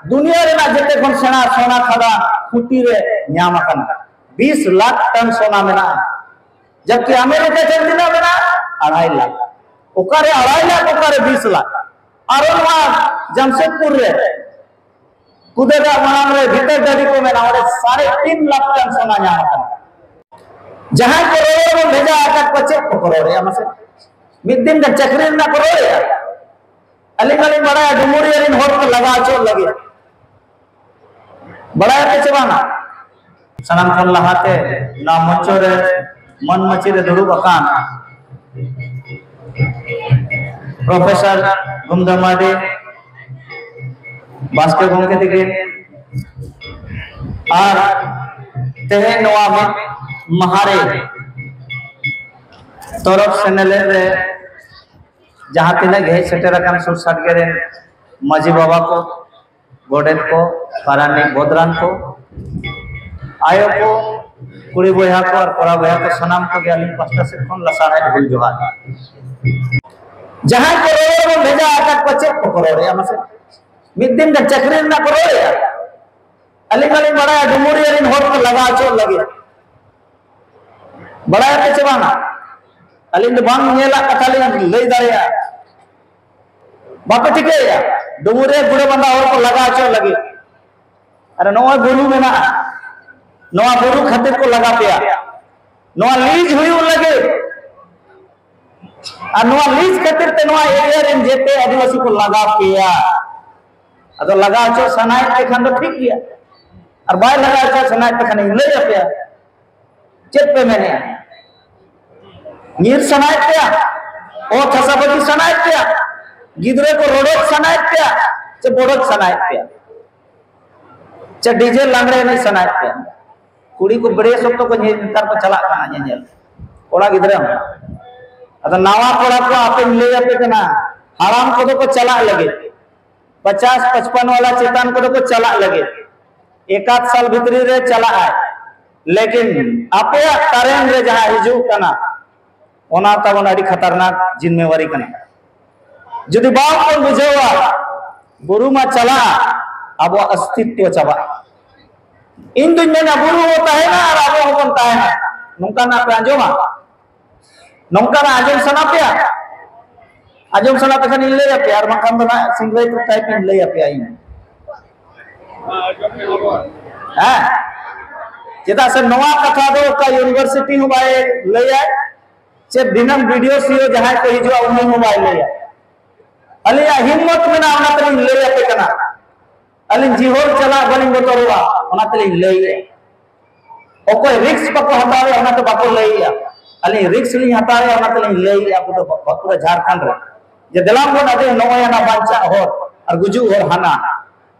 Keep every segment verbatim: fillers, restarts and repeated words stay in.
ᱫᱩᱱᱤᱭᱟᱹ ᱨᱮᱱᱟᱜ ᱡᱮᱛᱮ ᱠᱷᱚᱱ ᱥᱮᱬᱟ ᱥᱚᱱᱟ ᱠᱷᱟᱫᱟᱱ ᱠᱷᱩᱸᱴᱤ ᱨᱮ ᱧᱟᱢ ᱟᱠᱟᱱᱟ᱾ ᱵᱤᱥ ᱞᱟᱠᱷ ᱴᱚᱱ ᱥᱚᱱᱟ ᱢᱮᱱᱟᱜᱼᱟ, ᱡᱟᱵᱠᱤ ᱟᱢᱮᱨᱤᱠᱟ ᱴᱷᱮᱱ ᱛᱤᱱᱟᱹᱜ ᱢᱮᱱᱟᱜᱼᱟ? ᱟᱲᱟᱭ ᱞᱟᱠᱷ᱾ ᱚᱠᱟᱨᱮ ᱟᱲᱟᱭ ᱞᱟᱠᱷ, ᱚᱠᱟᱨᱮ ᱵᱤᱥ ᱞᱟᱠᱷ? ᱟᱨᱚ ᱱᱚᱣᱟ ᱡᱟᱢᱥᱮᱫᱽᱯᱩᱨ ᱨᱮ ᱠᱩᱫᱟᱹᱜᱟᱜ ᱢᱟᱲᱟᱝ ᱨᱮ ᱵᱷᱤᱛᱟᱹᱨ ᱰᱟᱹᱰᱤ ᱠᱚ ᱢᱮᱱᱟ, ᱚᱸᱰᱮ ᱥᱟᱲᱮ ᱛᱤᱱ ᱞᱟᱠᱷ ᱴᱚᱱ ᱥᱚᱱᱟ ᱧᱟᱢ ᱟᱠᱟᱱᱟ᱾ ᱡᱟᱦᱟᱸᱭ ᱠᱚ ᱨᱚᱲ ᱵᱚᱱ ᱵᱷᱮᱡᱟ ᱟᱠᱟᱫ ᱠᱚᱣᱟ, ᱪᱮᱫ ᱠᱚᱠᱚ ᱨᱚᱲᱮᱜᱼᱟ ᱢᱟᱥᱮ? ᱢᱤᱫ ᱫᱤᱱ ᱜᱟᱱ ᱪᱟᱹᱠᱨᱤ ᱨᱮᱱᱟᱜ ᱠᱚ ᱨᱚᱲᱮᱜᱼᱟ? ᱟᱹᱞᱤᱧ ᱢᱟᱞᱤᱧ ᱵᱟᱲᱟᱭᱟ, ᱰᱩᱢᱩᱨᱤᱭᱟᱹ ᱨᱮᱱ ᱦᱚᱲ ᱠᱚ ᱞᱟᱜᱟ ᱦᱚᱪᱚ ᱞᱟᱹᱜᱤᱫ, ᱵᱟᱲᱟᱭᱟᱯᱮ ᱪᱮ ᱵᱟᱝᱟ? ᱥᱟᱱᱟᱢ ᱠᱷᱚᱱ ᱞᱟᱦᱟᱛᱮ ᱱᱚᱣᱟ ᱢᱚᱧᱪᱚ ᱨᱮ ᱢᱟᱹᱱ ᱢᱟᱹᱪᱤ ᱨᱮ ᱫᱩᱲᱩᱵ ᱟᱠᱟᱱ ᱯᱨᱚᱯᱷᱮᱥᱚᱨ ᱜᱩᱢᱫᱟᱢᱟᱰᱤ ᱵᱟᱥᱠᱮ ᱜᱚᱢᱠᱮ ᱛᱤᱠᱤᱱ ᱟᱨ ᱛᱮᱦᱮᱧ ᱱᱚᱣᱟ ᱢᱟᱦᱟ ᱨᱮ ᱛᱚᱨᱚᱯ ᱥᱮᱱᱮᱞᱮᱫ ᱨᱮ ᱡᱟᱦᱟᱸ ᱛᱤᱱᱟᱹᱜ ᱜᱮ ᱦᱮᱡ ᱥᱮᱴᱮᱨ ᱟᱠᱟᱱ ᱥᱩᱨ ᱥᱟᱰᱜᱮ ᱨᱮᱱ ᱢᱟᱹᱡᱷᱤ ᱵᱟᱵᱟ ᱠᱚ, ᱜᱚᱰᱮᱛ ᱠᱚ, ᱯᱟᱨᱟᱱᱤᱠ, ᱵᱚᱫᱽᱨᱟᱱ ᱠᱚ, ᱟᱭᱳ ᱠᱚ, ᱠᱩᱲᱤ ᱵᱚᱭᱦᱟ ᱠᱚ ᱟᱨ ᱠᱚᱲᱟ ᱵᱚᱭᱦᱟ ᱠᱚ, ᱥᱟᱱᱟᱢ ᱠᱚᱜᱮ ᱟᱹᱞᱤᱧ ᱯᱟᱥᱴᱟ ᱥᱮᱫ ᱠᱷᱚᱱ ᱞᱟᱥᱟᱲᱦᱮᱫ ᱦᱩᱞ ᱡᱚᱦᱟᱨ᱾ ᱡᱟᱦᱟᱸᱭ ᱠᱚ ᱨᱚᱲ ᱵᱚᱱ ᱵᱷᱮᱡᱟ ᱟᱠᱟᱫ ᱠᱚᱣᱟ, ᱪᱮᱫ ᱠᱚᱠᱚ ᱨᱚᱲᱮᱜᱼᱟ ᱢᱟᱥᱮ? ᱢᱤᱫ ᱫᱤᱱ ᱜᱟᱱ ᱪᱟᱹᱠᱨᱤ ᱨᱮᱱᱟᱜ ᱠᱚ ᱨᱚᱲᱮᱜᱼᱟ? ᱟᱹᱞᱤᱧ ᱢᱟᱞᱤᱧ ᱵᱟᱲᱟᱭᱟ, ᱰᱩᱢᱩᱨᱤᱭᱟᱹ ᱨᱮᱱ ᱦᱚᱲ ᱠᱚ ᱞᱟᱜᱟ ᱦᱚᱪᱚ ᱞᱟᱹᱜᱤᱫ᱾ ᱵᱟᱲᱟᱭᱟᱯᱮ ᱪᱮ ᱵᱟᱝᱟ? ᱟᱹᱞᱤᱧ ᱫᱚ ᱵᱟᱝ ᱧᱮᱞᱟᱜ ᱠᱟᱛᱷᱟ ᱞᱤᱧ ᱞᱟᱹᱭ ᱫᱟᱲᱮᱭᱟᱜᱼᱟ᱾ ᱵᱟᱯᱮ ᱴᱷᱤᱠᱟᱹᱭᱮᱫᱼᱟ? ᱰᱩᱢᱩᱨᱤᱭᱟᱹ ᱜᱩᱲᱟᱹ ᱵᱟᱸᱫᱷᱟ ᱦᱚᱲ ᱠᱚ ᱞᱟᱜᱟ ᱦᱚᱪᱚ ᱞᱟᱹᱜᱤᱫ᱾ ᱟᱨ ᱱᱚᱜᱼᱚᱭ ᱵᱩᱨᱩ ᱢᱮᱱᱟᱜᱼᱟ, ᱱᱚᱣᱟ ᱵᱩᱨᱩ ᱠᱷᱟᱹᱛᱤᱨ ᱠᱚ ᱞᱟᱜᱟ ᱯᱮᱭᱟ᱾ ᱱᱚᱣᱟ ᱞᱤᱡᱽ ᱦᱩᱭᱩᱜ ᱞᱟᱹᱜᱤᱫ᱾ ᱟᱨ ᱱᱚᱣᱟ ᱞᱤᱡᱽ ᱠᱷᱟᱹᱛᱤᱨ ᱛᱮ ᱱᱚᱣᱟ ᱮᱨᱤᱭᱟ ᱨᱮᱱ ᱡᱮᱛᱮ ᱟᱹᱫᱤᱵᱟᱹᱥᱤ ᱠᱚ ᱞᱟᱜᱟ ᱯᱮᱭᱟ᱾ ᱟᱫᱚ ᱞᱟᱜᱟ ᱦᱚᱪᱚ ᱥᱟᱱᱟᱭᱮᱫ ᱯᱮ ᱠᱷᱟᱱ ᱫᱚ ᱴᱷᱤᱠ ᱜᱮᱭᱟ, ᱟᱨ ᱵᱟᱭ ᱞᱟᱜᱟ ᱦᱚᱪᱚ ᱥᱟᱱᱟᱭᱮᱫ ᱯᱮ ᱠᱷᱟᱱ ᱤᱧ ᱞᱟᱹᱭ ᱟᱯᱮᱭᱟ᱾ ᱪᱮᱫ ᱯᱮ ᱢᱮᱱᱮᱜᱼᱟ? ᱧᱤᱨ ᱥᱟᱱᱟᱭᱮᱫ ᱯᱮᱭᱟ? ᱚᱛ ᱦᱟᱥᱟ ᱵᱟᱹᱜᱤ ᱥᱟᱱᱟᱭᱮᱫ ᱯᱮᱭᱟ? ᱜᱤᱫᱽᱨᱟᱹ ᱠᱚ ᱨᱚᱰᱚᱡ ᱥᱟᱱᱟᱭᱮᱫ ᱯᱮᱭᱟ ᱥᱮ ᱵᱚᱰᱚᱡ ᱥᱟᱱᱟᱭᱮᱫ ᱯᱮᱭᱟ? ᱪᱮ ᱰᱤᱡᱮ ᱞᱟᱜᱽᱲᱮ ᱮᱱᱮᱡ ᱥᱟᱱᱟᱭᱮᱫ ᱯᱮᱭᱟ? ᱠᱩᱲᱤ ᱠᱚ ᱵᱮᱲᱮ ᱥᱚᱠᱛᱚ ᱠᱚ ᱧᱮ-, ᱱᱮᱛᱟᱨ ᱠᱚ ᱪᱟᱞᱟᱜ ᱠᱟᱱᱟ ᱧᱮᱧᱮᱞ᱾ ᱠᱚᱲᱟ ᱜᱤᱫᱽᱨᱟᱹ ᱦᱚᱸ᱾ ᱟᱫᱚ ᱱᱟᱣᱟ ᱠᱚᱲᱟ ᱠᱚ ᱟᱯᱮᱧ ᱞᱟᱹᱭ ᱟᱯᱮ ᱠᱟᱱᱟ, ᱦᱟᱲᱟᱢ ᱠᱚᱫᱚ ᱠᱚ ᱪᱟᱞᱟᱜ ᱞᱟᱹᱜᱤᱫ, ᱯᱚᱪᱟᱥ ᱯᱟᱸᱪᱯᱟᱱ ᱣᱟᱞᱟ ᱪᱮᱛᱟᱱ ᱠᱚᱫᱚ ᱠᱚ ᱪᱟᱞᱟᱜ ᱞᱟᱹᱜᱤᱫ, ᱮᱠᱟᱛ ᱥᱟᱞ ᱵᱷᱤᱛᱨᱤ ᱨᱮ ᱪᱟᱞᱟᱜᱼᱟᱭ᱾ ᱞᱮᱠᱤᱱ ᱟᱯᱮᱭᱟᱜ ᱛᱟᱨᱮᱱ ᱨᱮ ᱡᱟᱦᱟᱸ ᱦᱤᱡᱩᱜ ᱠᱟᱱᱟ, ᱚᱱᱟ ᱛᱟᱵᱚᱱ ᱟᱹᱰᱤ ᱠᱷᱟᱛᱟᱨᱱᱟᱠ ᱡᱤᱢᱢᱮᱣᱟᱨᱤ ᱠᱟᱱᱟ᱾ ᱡᱩᱫᱤ ᱵᱟᱝ ᱵᱚᱱ ᱵᱩᱡᱷᱟᱹᱣᱟ, ᱵᱩᱨᱩ ᱢᱟ ᱪᱟᱞᱟᱜᱼᱟ, ᱟᱵᱚᱣᱟᱜ ᱚᱥᱛᱤᱛᱣᱚ ᱪᱟᱵᱟᱜᱼᱟ᱾ ᱤᱧ ᱫᱩᱧ ᱢᱮᱱᱟ, ᱵᱩᱨᱩ ᱦᱚᱸ ᱛᱟᱦᱮᱱᱟ ᱟᱨ ᱟᱵᱚ ᱦᱚᱸᱵᱚᱱ ᱛᱟᱦᱮᱱᱟ᱾ ᱱᱚᱝᱠᱟᱱᱟᱜ ᱯᱮ ᱟᱸᱡᱚᱢᱟ? ᱱᱚᱝᱠᱟᱱᱟᱜ ᱟᱸᱡᱚᱢ ᱥᱟᱱᱟ ᱯᱮᱭᱟ? ᱟᱸᱡᱚᱢ ᱥᱟᱱᱟ ᱯᱮ ᱠᱷᱟᱱ ᱤᱧ ᱞᱟᱹᱭ ᱟᱯᱮᱭᱟ, ᱟᱨ ᱵᱟᱝᱠᱷᱟᱱ ᱫᱚ ᱱᱟᱜ ᱥᱤᱝᱨᱟᱹᱭ ᱴᱟᱭᱤᱯ ᱤᱧ ᱞᱟᱹᱭ ᱟᱯᱮᱭᱟ ᱤᱧ᱾ ᱦᱮᱸ, ᱪᱮᱫᱟᱜ ᱥᱮ ᱱᱚᱣᱟ ᱠᱟᱛᱷᱟ ᱫᱚ ᱚᱠᱟ ᱤᱭᱩᱱᱤᱵᱷᱟᱨᱥᱤᱴᱤ ᱦᱚᱸ ᱵᱟᱭ ᱞᱟᱹᱭᱟ, ᱪᱮᱫ ᱫᱤᱱᱟᱹᱢ ᱵᱤᱰᱤᱳ ᱥᱤᱭᱳ ᱡᱟᱦᱟᱸᱭ ᱠᱚ ᱦᱤᱡᱩᱜᱼᱟ, ᱩᱱᱤ ᱦᱚᱸ ᱵᱟᱭ ᱞᱟᱹᱭᱟ᱾ ᱟᱹᱞᱤᱧᱟᱜ ᱦᱤᱢᱢᱚᱛ ᱢᱮᱱᱟᱜᱼᱟ, ᱚᱱᱟ ᱛᱮᱞᱤᱧ ᱞᱟᱹᱭ ᱟᱯᱮ ᱠᱟᱱᱟ᱾ ᱟᱹᱞᱤᱧ ᱡᱤᱦᱳᱞ ᱪᱟᱞᱟᱜ ᱵᱟᱹᱞᱤᱧ ᱵᱚᱛᱚᱨᱚᱜᱼᱟ, ᱚᱱᱟ ᱛᱮᱞᱤᱧ ᱞᱟᱹᱭᱮᱜᱼᱟ᱾ ᱚᱠᱚᱭ ᱨᱤᱠᱥ ᱵᱟᱠᱚ ᱦᱟᱛᱟᱣᱮᱜᱼᱟ, ᱚᱱᱟ ᱛᱮ ᱵᱟᱠᱚ ᱞᱟᱹᱭᱮᱜᱼᱟ᱾ ᱟᱹᱞᱤᱧ ᱨᱤᱠᱥ ᱞᱤᱧ ᱦᱟᱛᱟᱣᱮᱜᱼᱟ, ᱚᱱᱟ ᱛᱮᱞᱤᱧ ᱞᱟᱹᱭᱮᱜᱼᱟ ᱟᱵᱚ ᱫᱚ ᱵᱟᱸᱠᱩᱲᱟ ᱡᱷᱟᱲᱠᱷᱚᱸᱰ ᱨᱮ, ᱡᱮ ᱫᱮᱞᱟ ᱵᱚᱱ ᱟᱹᱰᱤ ᱱᱚᱜᱼᱚᱭ ᱦᱟᱱᱟ ᱵᱟᱧᱪᱟᱜ ᱦᱚᱨ ᱟᱨ ᱜᱩᱡᱩᱜ ᱦᱚᱨ ᱦᱟᱱᱟ᱾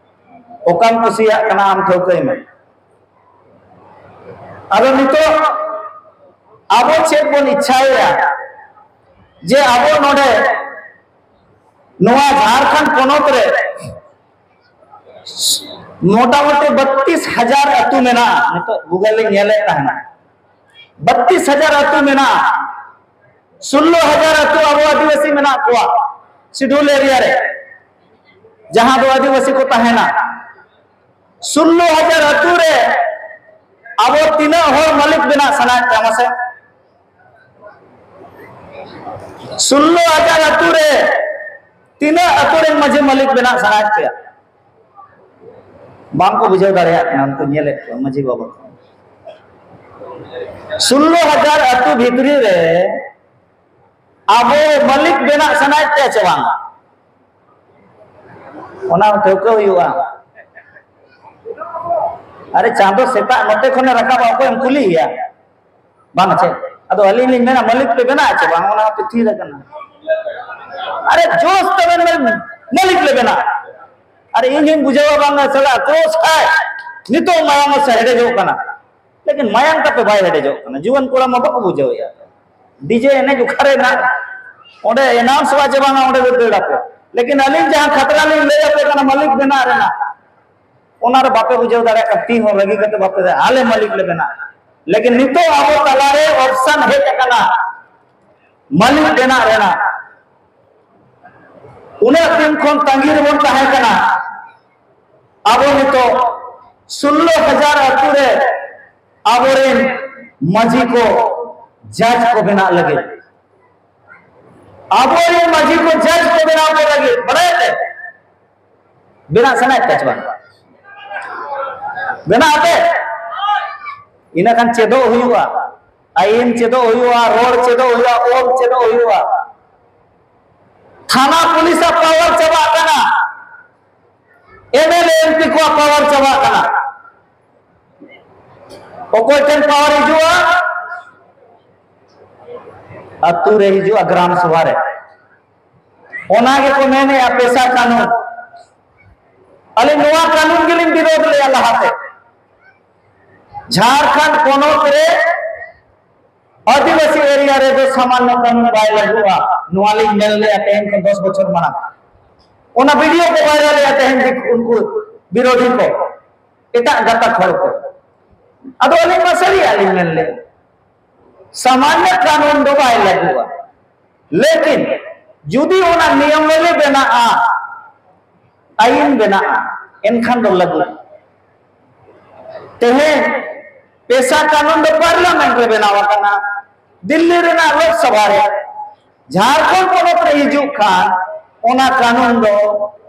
ᱚᱠᱟᱢ ᱠᱩᱥᱤᱭᱟᱜ ᱠᱟᱱᱟ ᱟᱢ ᱴᱷᱟᱹᱣᱠᱟᱹᱭ ᱢᱮ᱾ ᱟᱫᱚ ᱱᱤᱛᱚᱜ ᱟᱵᱚ ᱪᱮᱫ ᱵᱚᱱ ᱤᱪᱪᱷᱟᱭᱮᱜᱼᱟ ᱡᱮ ᱟᱵᱚ ᱱᱚᱰᱮ ᱱᱚᱣᱟ ᱡᱷᱟᱲᱠᱷᱚᱸᱰ ᱯᱚᱱᱚᱛ ᱨᱮ ᱢᱚᱴᱟᱢᱩᱴᱤ ᱵᱟᱛᱛᱤᱥ ᱦᱟᱡᱟᱨ ᱟᱹᱛᱩ ᱢᱮᱱᱟᱜᱼᱟ᱾ ᱱᱤᱛᱚᱜ ᱜᱩᱜᱚᱞ ᱞᱤᱧ ᱧᱮᱞᱮᱫ ᱛᱟᱦᱮᱱᱟ, ᱵᱟᱛᱛᱤᱥ ᱦᱟᱡᱟᱨ ᱟᱹᱛᱩ ᱢᱮᱱᱟᱜᱼᱟ᱾ ᱥᱳᱞᱞᱳ ᱦᱟᱡᱟᱨ ᱟᱹᱛᱩ ᱟᱵᱚ ᱟᱹᱫᱤᱵᱟᱹᱥᱤ ᱢᱮᱱᱟᱜ ᱠᱚᱣᱟ ᱥᱤᱰᱩᱞ ᱮᱨᱤᱭᱟ ᱨᱮ, ᱡᱟᱦᱟᱸ ᱫᱚ ᱟᱹᱫᱤᱵᱟᱹᱥᱤ ᱠᱚ ᱛᱟᱦᱮᱱᱟ᱾ ᱥᱳᱞᱞᱳ ᱦᱟᱡᱟᱨ ᱟᱹᱛᱩ ᱨᱮ ᱟᱵᱚ ᱛᱤᱱᱟᱹᱜ ᱦᱚᱲ ᱢᱟᱹᱞᱤᱠ ᱵᱮᱱᱟᱜ ᱥᱟᱱᱟᱭᱮᱫ ᱯᱮᱭᱟ ᱢᱟᱥᱮ? ᱥᱳᱞᱞᱳ ᱦᱟᱡᱟᱨ ᱟᱹᱛᱩ ᱨᱮ ᱛᱤᱱᱟᱹᱜ ᱟᱹᱛᱩ ᱨᱮᱱ ᱢᱟᱹᱡᱷᱤ ᱢᱟᱹᱞᱤᱠ ᱵᱮᱱᱟᱜ ᱥᱟᱱᱟᱭᱮᱫ ᱯᱮᱭᱟ? ᱵᱟᱝᱠᱚ ᱵᱩᱡᱷᱟᱹᱣ ᱫᱟᱲᱮᱭᱟᱜ ᱠᱟᱱᱟ ᱩᱱᱠᱩ ᱧᱮᱞᱮᱫ ᱠᱚᱣᱟ ᱢᱟᱹᱡᱷᱤ ᱵᱟᱵᱟ ᱠᱚ᱾ ᱥᱳᱞᱞᱳ ᱦᱟᱡᱟᱨ ᱟᱹᱛᱩ ᱵᱷᱤᱛᱨᱤ ᱨᱮ ᱟᱵᱚ ᱢᱟᱹᱞᱤᱠ ᱵᱮᱱᱟᱜ ᱥᱟᱱᱟᱭᱮᱫ ᱯᱮᱭᱟ ᱪᱮ ᱵᱟᱝ? ᱚᱱᱟ ᱦᱚᱸ ᱴᱷᱟᱹᱣᱠᱟᱹ ᱦᱩᱭᱩᱜᱼᱟ᱾ ᱟᱨᱮ, ᱪᱟᱸᱫᱚ ᱥᱮᱛᱟᱜ ᱱᱚᱛᱮ ᱠᱷᱚᱱᱮ ᱨᱟᱠᱟᱵᱟ, ᱚᱠᱚᱭᱮᱢ ᱠᱩᱞᱤᱭᱮᱭᱟ? ᱵᱟᱝ ᱪᱮ? ᱟᱫᱚ ᱟᱹᱞᱤᱧ ᱞᱤᱧ ᱢᱮᱱᱟ, ᱢᱟᱹᱞᱤᱠ ᱯᱮ ᱵᱮᱱᱟᱜ ᱪᱮ ᱵᱟᱝ? ᱚᱱᱟ ᱦᱚᱸᱯᱮ ᱛᱷᱤᱨ ᱟᱠᱟᱱᱟ᱾ ᱟᱨᱮ, ᱡᱳᱥ ᱛᱟᱵᱮᱱ ᱢᱮ, ᱢᱟᱹᱞᱤᱠ ᱞᱮ ᱵᱮᱱᱟᱜ᱾ ᱟᱨ ᱤᱧ ᱦᱚᱧ ᱵᱩᱡᱷᱟᱹᱣᱟ, ᱵᱟᱝ ᱥᱟᱞᱟ ᱠᱨᱳᱥ ᱠᱷᱟᱭ, ᱱᱤᱛᱚᱜ ᱢᱟᱭᱟᱝ ᱥᱮ ᱦᱮᱰᱮᱡᱚᱜ ᱠᱟᱱᱟ, ᱞᱮᱠᱤᱱ ᱢᱟᱭᱟᱝ ᱛᱟᱯᱮ ᱵᱟᱭ ᱦᱮᱰᱮᱡᱚᱜ ᱠᱟᱱᱟ᱾ ᱡᱩᱣᱟᱹᱱ ᱠᱚᱲᱟ ᱢᱟ ᱵᱟᱠᱚ ᱵᱩᱡᱷᱟᱹᱣᱮᱫᱼᱟ᱾ ᱰᱤᱡᱮ ᱮᱱᱮᱡ ᱚᱠᱟᱨᱮ ᱢᱮᱱᱟᱜᱼᱟ? ᱚᱸᱰᱮ ᱮᱱᱟᱣᱩᱱᱥᱚᱜᱼᱟ ᱡᱮ ᱵᱟᱝᱟ ᱚᱸᱰᱮ ᱫᱚ ᱫᱟᱹᱲ ᱟᱯᱮ᱾ ᱞᱮᱠᱤᱱ ᱟᱹᱞᱤᱧ ᱡᱟᱦᱟᱸ ᱠᱷᱟᱛᱨᱟ ᱞᱤᱧ ᱞᱟᱹᱭ ᱟᱯᱮ ᱠᱟᱱᱟ ᱢᱟᱹᱞᱤᱠ ᱵᱮᱱᱟᱜ ᱨᱮᱱᱟᱜ, ᱚᱱᱟ ᱨᱮ ᱵᱟᱯᱮ ᱵᱩᱡᱷᱟᱹᱣ ᱫᱟᱲᱮᱭᱟᱜ ᱠᱟᱱᱟ, ᱛᱤ ᱦᱚᱸ ᱨᱟᱹᱜᱤ ᱠᱟᱛᱮ ᱵᱟᱯᱮ ᱞᱟᱹᱭᱟ, "ᱟᱞᱮ ᱢᱟᱹᱞᱤᱠ ᱞᱮ ᱵᱮᱱᱟᱜ ᱠᱟᱱᱟ᱾" ᱞᱮᱠᱤᱱ ᱱᱤᱛᱚᱜ ᱟᱵᱚ ᱛᱟᱞᱟᱨᱮ ᱚᱯᱥᱟᱱ ᱦᱮᱡ ᱟᱠᱟᱱᱟ ᱢᱟᱹᱞᱤᱠ ᱵᱮᱱᱟᱜ ᱨᱮᱱᱟᱜ᱾ ᱩᱱᱟᱹᱜ ᱫᱤᱱ ᱠᱷᱚᱱ ᱛᱟᱺᱜᱤ ᱨᱮᱵᱚᱱ ᱛᱟᱦᱮᱸ ᱠᱟᱱᱟ᱾ ᱟᱵᱚ ᱱᱤᱛᱚᱜ ᱥᱳᱞᱞᱳ ᱦᱟᱡᱟᱨ ᱟᱹᱛᱩ ᱨᱮ ᱟᱵᱚᱨᱮᱱ ᱢᱟᱹᱡᱷᱤ ᱠᱚ, ᱡᱟᱡᱽ ᱠᱚ ᱵᱮᱱᱟᱜ ᱞᱟᱹᱜᱤᱫ, ᱟᱵᱚᱨᱮᱱ ᱢᱟᱹᱡᱷᱤ ᱠᱚ, ᱡᱟᱡᱽ ᱠᱚ ᱵᱮᱱᱟᱣ ᱠᱚ ᱞᱟᱹᱜᱤᱫ, ᱵᱟᱲᱟᱭ ᱯᱮ, ᱵᱮᱱᱟᱜ ᱥᱟᱱᱟᱭᱮᱫ ᱯᱮ ᱥᱮ ᱵᱟᱝ? ᱵᱮᱱᱟᱜ ᱟᱯᱮ? ᱤᱱᱟᱹ ᱠᱷᱟᱱ ᱪᱮᱫᱚᱜ ᱦᱩᱭᱩᱜᱼᱟ, ᱟᱹᱭᱤᱱ ᱪᱮᱫᱚᱜ ᱦᱩᱭᱩᱜᱼᱟ, ᱨᱚᱲ ᱪᱮᱫᱚᱜ ᱦᱩᱭᱩᱜᱼᱟ, ᱚᱞ ᱪᱮᱫᱚᱜ ᱦᱩᱭᱩᱜᱼᱟ᱾ ᱛᱷᱟᱱᱟ ᱯᱩᱞᱤᱥᱟᱜ ᱯᱟᱣᱟᱨ ᱪᱟᱵᱟᱜ ᱠᱟᱱᱟ, M L A M P ᱠᱚᱣᱟᱜ ᱯᱟᱣᱟᱨ ᱪᱟᱵᱟᱜ ᱠᱟᱱᱟ᱾ ᱚᱠᱚᱭ ᱴᱷᱮᱱ ᱯᱟᱣᱟᱨ ᱦᱤᱡᱩᱜᱼᱟ? ᱟᱹᱛᱩ ᱨᱮ ᱦᱤᱡᱩᱜᱼᱟ, ᱜᱨᱟᱢ ᱥᱚᱵᱷᱟ ᱨᱮ᱾ ᱚᱱᱟ ᱜᱮᱠᱚ ᱢᱮᱱᱮᱜᱼᱟ ᱯᱮᱥᱟ ᱠᱟᱹᱱᱩᱱ᱾ ᱟᱹᱞᱤᱧ ᱱᱚᱣᱟ ᱠᱟᱹᱱᱩᱱ ᱜᱮᱞᱤᱧ ᱵᱤᱨᱳᱫ ᱞᱮᱜᱼᱟ ᱞᱟᱦᱟᱛᱮ᱾ ᱡᱷᱟᱲᱠᱷᱚᱸᱰ ᱯᱚᱱᱚᱛ ᱨᱮ ᱟᱹᱫᱤᱵᱟᱹᱥᱤ ᱮᱨᱤᱭᱟ ᱨᱮᱫᱚ ᱥᱟᱢᱟᱱᱱᱚ ᱠᱟᱹᱱᱩᱱ ᱵᱟᱭ ᱞᱟᱹᱜᱩᱜᱼᱟ, ᱱᱚᱣᱟ ᱞᱤᱧ ᱢᱮᱱ ᱞᱮᱜᱼᱟ ᱛᱮᱦᱮᱧ ᱠᱷᱚᱱ ᱫᱚᱥ ᱵᱚᱪᱷᱚᱨ ᱢᱟᱲᱟᱝ᱾ ᱚᱱᱟ ᱵᱷᱤᱰᱤᱭᱳ ᱠᱚ ᱵᱷᱟᱭᱨᱟᱞ ᱮᱜᱼᱟ ᱛᱮᱦᱮᱧ ᱫᱤᱠ-, ᱩᱱᱠᱩ ᱵᱤᱨᱳᱫᱷᱤ ᱠᱚ, ᱮᱴᱟᱜ ᱜᱟᱛᱟᱠ ᱦᱚᱲ ᱠᱚ᱾ ᱟᱫᱚ ᱟᱹᱞᱤᱧ ᱢᱟ ᱥᱟᱹᱨᱤᱭᱟᱜ ᱞᱤᱧ ᱢᱮᱱ ᱞᱮᱜᱼᱟ, ᱥᱟᱢᱟᱱᱱᱚ ᱠᱟᱹᱱᱩᱱ ᱫᱚ ᱵᱟᱭ ᱞᱟᱹᱜᱩᱜᱼᱟ, ᱞᱮᱠᱤᱱ ᱡᱩᱫᱤ ᱚᱱᱟ ᱱᱤᱭᱚᱢᱟᱵᱚᱞᱤ ᱵᱮᱱᱟᱜᱼᱟ, ᱟᱹᱭᱤᱱ ᱵᱮᱱᱟᱜᱼᱟ, ᱮᱱᱠᱷᱟᱱ ᱫᱚ ᱞᱟᱹᱜᱩ᱾ ᱛᱮᱦᱮᱧ ᱯᱮᱥᱟ ᱠᱟᱹᱱᱩᱱ ᱫᱚ ᱯᱟᱨᱞᱟᱢᱮᱱᱴ ᱨᱮ ᱵᱮᱱᱟᱣ ᱟᱠᱟᱱᱟ, ᱫᱤᱞᱞᱤ ᱨᱮᱱᱟᱜ ᱞᱳᱠᱥᱚᱵᱷᱟ ᱨᱮ᱾ ᱡᱷᱟᱲᱠᱷᱚᱸᱰ ᱯᱚᱱᱚᱛ ᱨᱮ ᱦᱤᱡᱩᱜ ᱠᱷᱟᱱ ᱚᱱᱟ ᱠᱟᱹᱱᱩᱱ ᱫᱚ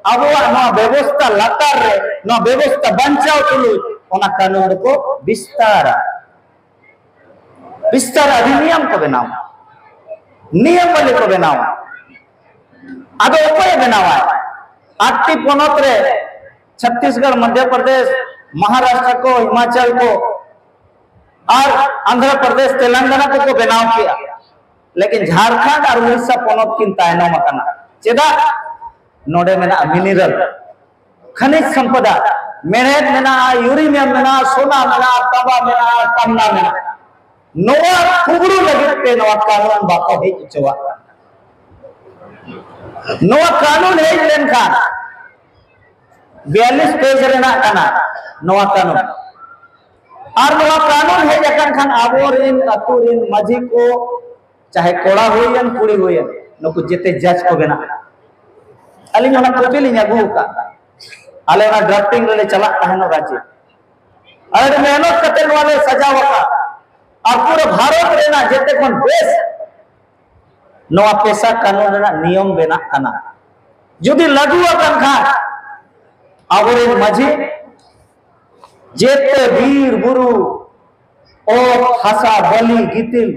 ᱟᱵᱚᱣᱟᱜ ᱱᱚᱣᱟ ᱵᱮᱵᱚᱥᱛᱷᱟ ᱞᱟᱛᱟᱨ ᱨᱮ, ᱱᱚᱣᱟ ᱵᱮᱵᱚᱥᱛᱷᱟ ᱵᱟᱧᱪᱟᱣ ᱛᱩᱞᱩᱡ ᱚᱱᱟ ᱠᱟᱹᱱᱩᱱ ᱫᱚᱠᱚ ᱵᱤᱥᱛᱟᱨᱟ, ᱵᱤᱥᱛᱟᱨ ᱚᱫᱷᱤᱱᱤᱭᱚᱢ ᱠᱚ ᱵᱮᱱᱟᱣᱟ, ᱱᱤᱭᱚᱢᱟᱵᱚᱞᱤ ᱠᱚ ᱵᱮᱱᱟᱣᱟ᱾ ᱟᱫᱚ ᱚᱠᱚᱭᱮ ᱵᱮᱱᱟᱣᱟ? ᱟᱴᱴᱤ ᱯᱚᱱᱚᱛ ᱨᱮ, ᱪᱷᱚᱛᱛᱤᱥᱜᱚᱲ, ᱢᱚᱫᱷᱭᱚ ᱯᱨᱚᱫᱮᱥ, ᱢᱚᱦᱟᱨᱟᱥᱴᱨᱚ ᱠᱚ, ᱦᱤᱢᱟᱪᱚᱞ ᱠᱚ, ᱟᱨ ᱟᱱᱫᱷᱨᱚ ᱯᱨᱚᱫᱮᱥ, ᱛᱮᱞᱮᱝᱜᱟᱱᱟ ᱠᱚᱠᱚ ᱵᱮᱱᱟᱣ ᱠᱮᱜᱼᱟ᱾ ᱞᱮᱠᱤᱱ ᱡᱷᱟᱲᱠᱷᱚᱸᱰ ᱟᱨ ᱩᱲᱤᱥᱥᱟ ᱯᱚᱱᱚᱛ ᱠᱤᱱ ᱛᱟᱭᱱᱚᱢ ᱟᱠᱟᱱᱟ᱾ ᱪᱮᱫᱟᱜ? ᱱᱚᱰᱮ ᱢᱮᱱᱟᱜᱼᱟ ᱢᱤᱱᱟᱨᱟᱞ, ᱠᱷᱟᱱᱤᱡᱽ ᱥᱚᱢᱯᱚᱫᱟ, ᱢᱮᱬᱦᱮᱫ ᱢᱮᱱᱟᱜᱼᱟ, ᱭᱩᱨᱮᱱᱤᱭᱟᱢ ᱢᱮᱱᱟᱜᱼᱟ, ᱥᱳᱱᱟ ᱢᱮᱱᱟᱜᱼᱟ, ᱛᱟᱸᱵᱟ ᱢᱮᱱᱟᱜᱼᱟ, ᱛᱟᱢᱱᱟ ᱢᱮᱱᱟᱜᱼᱟ᱾ ᱱᱚᱣᱟ ᱯᱷᱩᱜᱲᱩ ᱞᱟᱹᱜᱤᱫ ᱛᱮ ᱱᱚᱣᱟ ᱠᱟᱹᱱᱩᱱ ᱵᱟᱠᱚ ᱦᱮᱡ ᱦᱚᱪᱚᱣᱟᱜ ᱠᱟᱱᱟ᱾ ᱱᱚᱣᱟ ᱠᱟᱹᱱᱩᱱ ᱦᱮᱡ ᱞᱮᱱᱠᱷᱟᱱ ᱵᱤᱭᱟᱞᱞᱤᱥ ᱯᱮᱡᱽ ᱨᱮᱱᱟᱜ ᱠᱟᱱᱟ ᱱᱚᱣᱟ ᱠᱟᱹᱱᱩᱱ᱾ ᱟᱨ ᱱᱚᱣᱟ ᱠᱟᱹᱱᱩᱱ ᱦᱮᱡ ᱟᱠᱟᱱ ᱠᱷᱟᱱ ᱟᱵᱚᱨᱮᱱ ᱟᱹᱛᱩ ᱨᱮᱱ ᱢᱟᱹᱡᱷᱤ ᱠᱚ, ᱪᱟᱦᱮ ᱠᱚᱲᱟ ᱦᱩᱭᱮᱱ, ᱠᱩᱲᱤ ᱦᱩᱭᱮᱱ, ᱱᱩᱠᱩ ᱡᱮᱛᱮ ᱡᱟᱡᱽ ᱠᱚ ᱵᱮᱱᱟᱜᱼᱟ᱾ ᱟᱹᱞᱤᱧ ᱚᱱᱟ ᱠᱚᱯᱤ ᱞᱤᱧ ᱟᱹᱜᱩ ᱟᱠᱟᱫ᱾ ᱟᱞᱮ ᱚᱱᱟ ᱰᱨᱟᱯᱴᱤᱝ ᱨᱮᱞᱮ ᱪᱟᱞᱟᱜ ᱛᱟᱦᱮᱱᱚᱜ ᱨᱟᱸᱪᱤ᱾ ᱟᱹᱰᱤ ᱢᱮᱦᱱᱚᱛ ᱠᱟᱛᱮ ᱱᱚᱣᱟ ᱞᱮ ᱥᱟᱡᱟᱣ ᱟᱠᱟᱫ᱾ ᱟᱨ ᱯᱩᱨᱟᱹ ᱵᱷᱟᱨᱚᱛ ᱨᱮᱱᱟᱜ ᱡᱮᱛᱮ ᱠᱷᱚᱱ ᱵᱮᱥ ᱱᱚᱣᱟ ᱯᱮᱥᱟ ᱠᱟᱹᱱᱩᱱ ᱨᱮᱱᱟᱜ ᱱᱤᱭᱚᱢ ᱵᱮᱱᱟᱜ ᱠᱟᱱᱟ᱾ ᱡᱩᱫᱤ ᱞᱟᱹᱜᱩ ᱟᱠᱟᱱ ᱠᱷᱟᱱ ᱟᱵᱚᱨᱮᱱ ᱢᱟᱹᱡᱷᱤ ᱡᱮᱛᱮ ᱵᱤᱨ ᱵᱩᱨᱩ, ᱚᱛ ᱦᱟᱥᱟ, ᱵᱟᱹᱞᱤ ᱜᱤᱛᱤᱞ,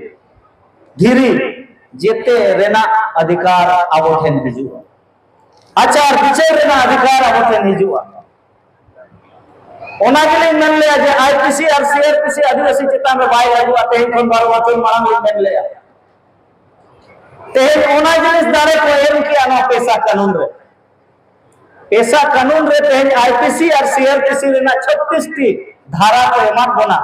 ᱫᱷᱤᱨᱤ, ᱡᱮᱛᱮ ᱨᱮᱱᱟᱜ ᱚᱫᱷᱤᱠᱟᱨ ᱟᱵᱚ ᱴᱷᱮᱱ ᱦᱤᱡᱩᱜᱼᱟ᱾ ᱟᱪᱟᱨ ᱵᱤᱪᱟᱹᱨ ᱨᱮᱱᱟᱜ ᱚᱫᱷᱤᱠᱟᱨ ᱟᱵᱚ ᱴᱷᱮᱱ ᱦᱤᱡᱩᱜᱼᱟ᱾ ᱚᱱᱟ ᱜᱮᱞᱤᱧ ᱢᱮᱱ ᱞᱮᱭᱟ ᱡᱮ ᱟᱭᱯᱤᱥᱤ ᱟᱨ ᱥᱤᱟᱨᱯᱤᱥᱤ ᱟᱹᱫᱤᱵᱟᱹᱥᱤ ᱪᱮᱛᱟᱱ ᱨᱮ ᱵᱟᱭ ᱞᱟᱹᱜᱩᱜᱼᱟ᱾ ᱛᱮᱦᱮᱧ ᱠᱷᱚᱱ ᱵᱟᱨᱚ ᱵᱚᱪᱷᱚᱨ ᱢᱟᱲᱟᱝ ᱞᱤᱧ ᱢᱮᱱ ᱞᱮᱭᱟ, ᱛᱮᱦᱮᱧ ᱚᱱᱟ ᱡᱤᱱᱤᱥ ᱫᱟᱲᱮ ᱠᱚ ᱮᱢ ᱠᱮᱜᱼᱟ ᱱᱚᱣᱟ ᱯᱮᱥᱟ ᱠᱟᱹᱱᱩᱱ ᱨᱮ᱾ ᱯᱮᱥᱟ ᱠᱟᱹᱱᱩᱱ ᱨᱮ ᱛᱮᱦᱮᱧ ᱟᱭᱯᱤᱥᱤ ᱟᱨ ᱥᱤᱟᱨᱯᱤᱥᱤ ᱨᱮᱱᱟᱜ ᱪᱷᱚᱛᱨᱤᱥ ᱴᱤ ᱫᱷᱟᱨᱟ ᱠᱚ ᱮᱢᱟᱫ ᱵᱚᱱᱟ᱾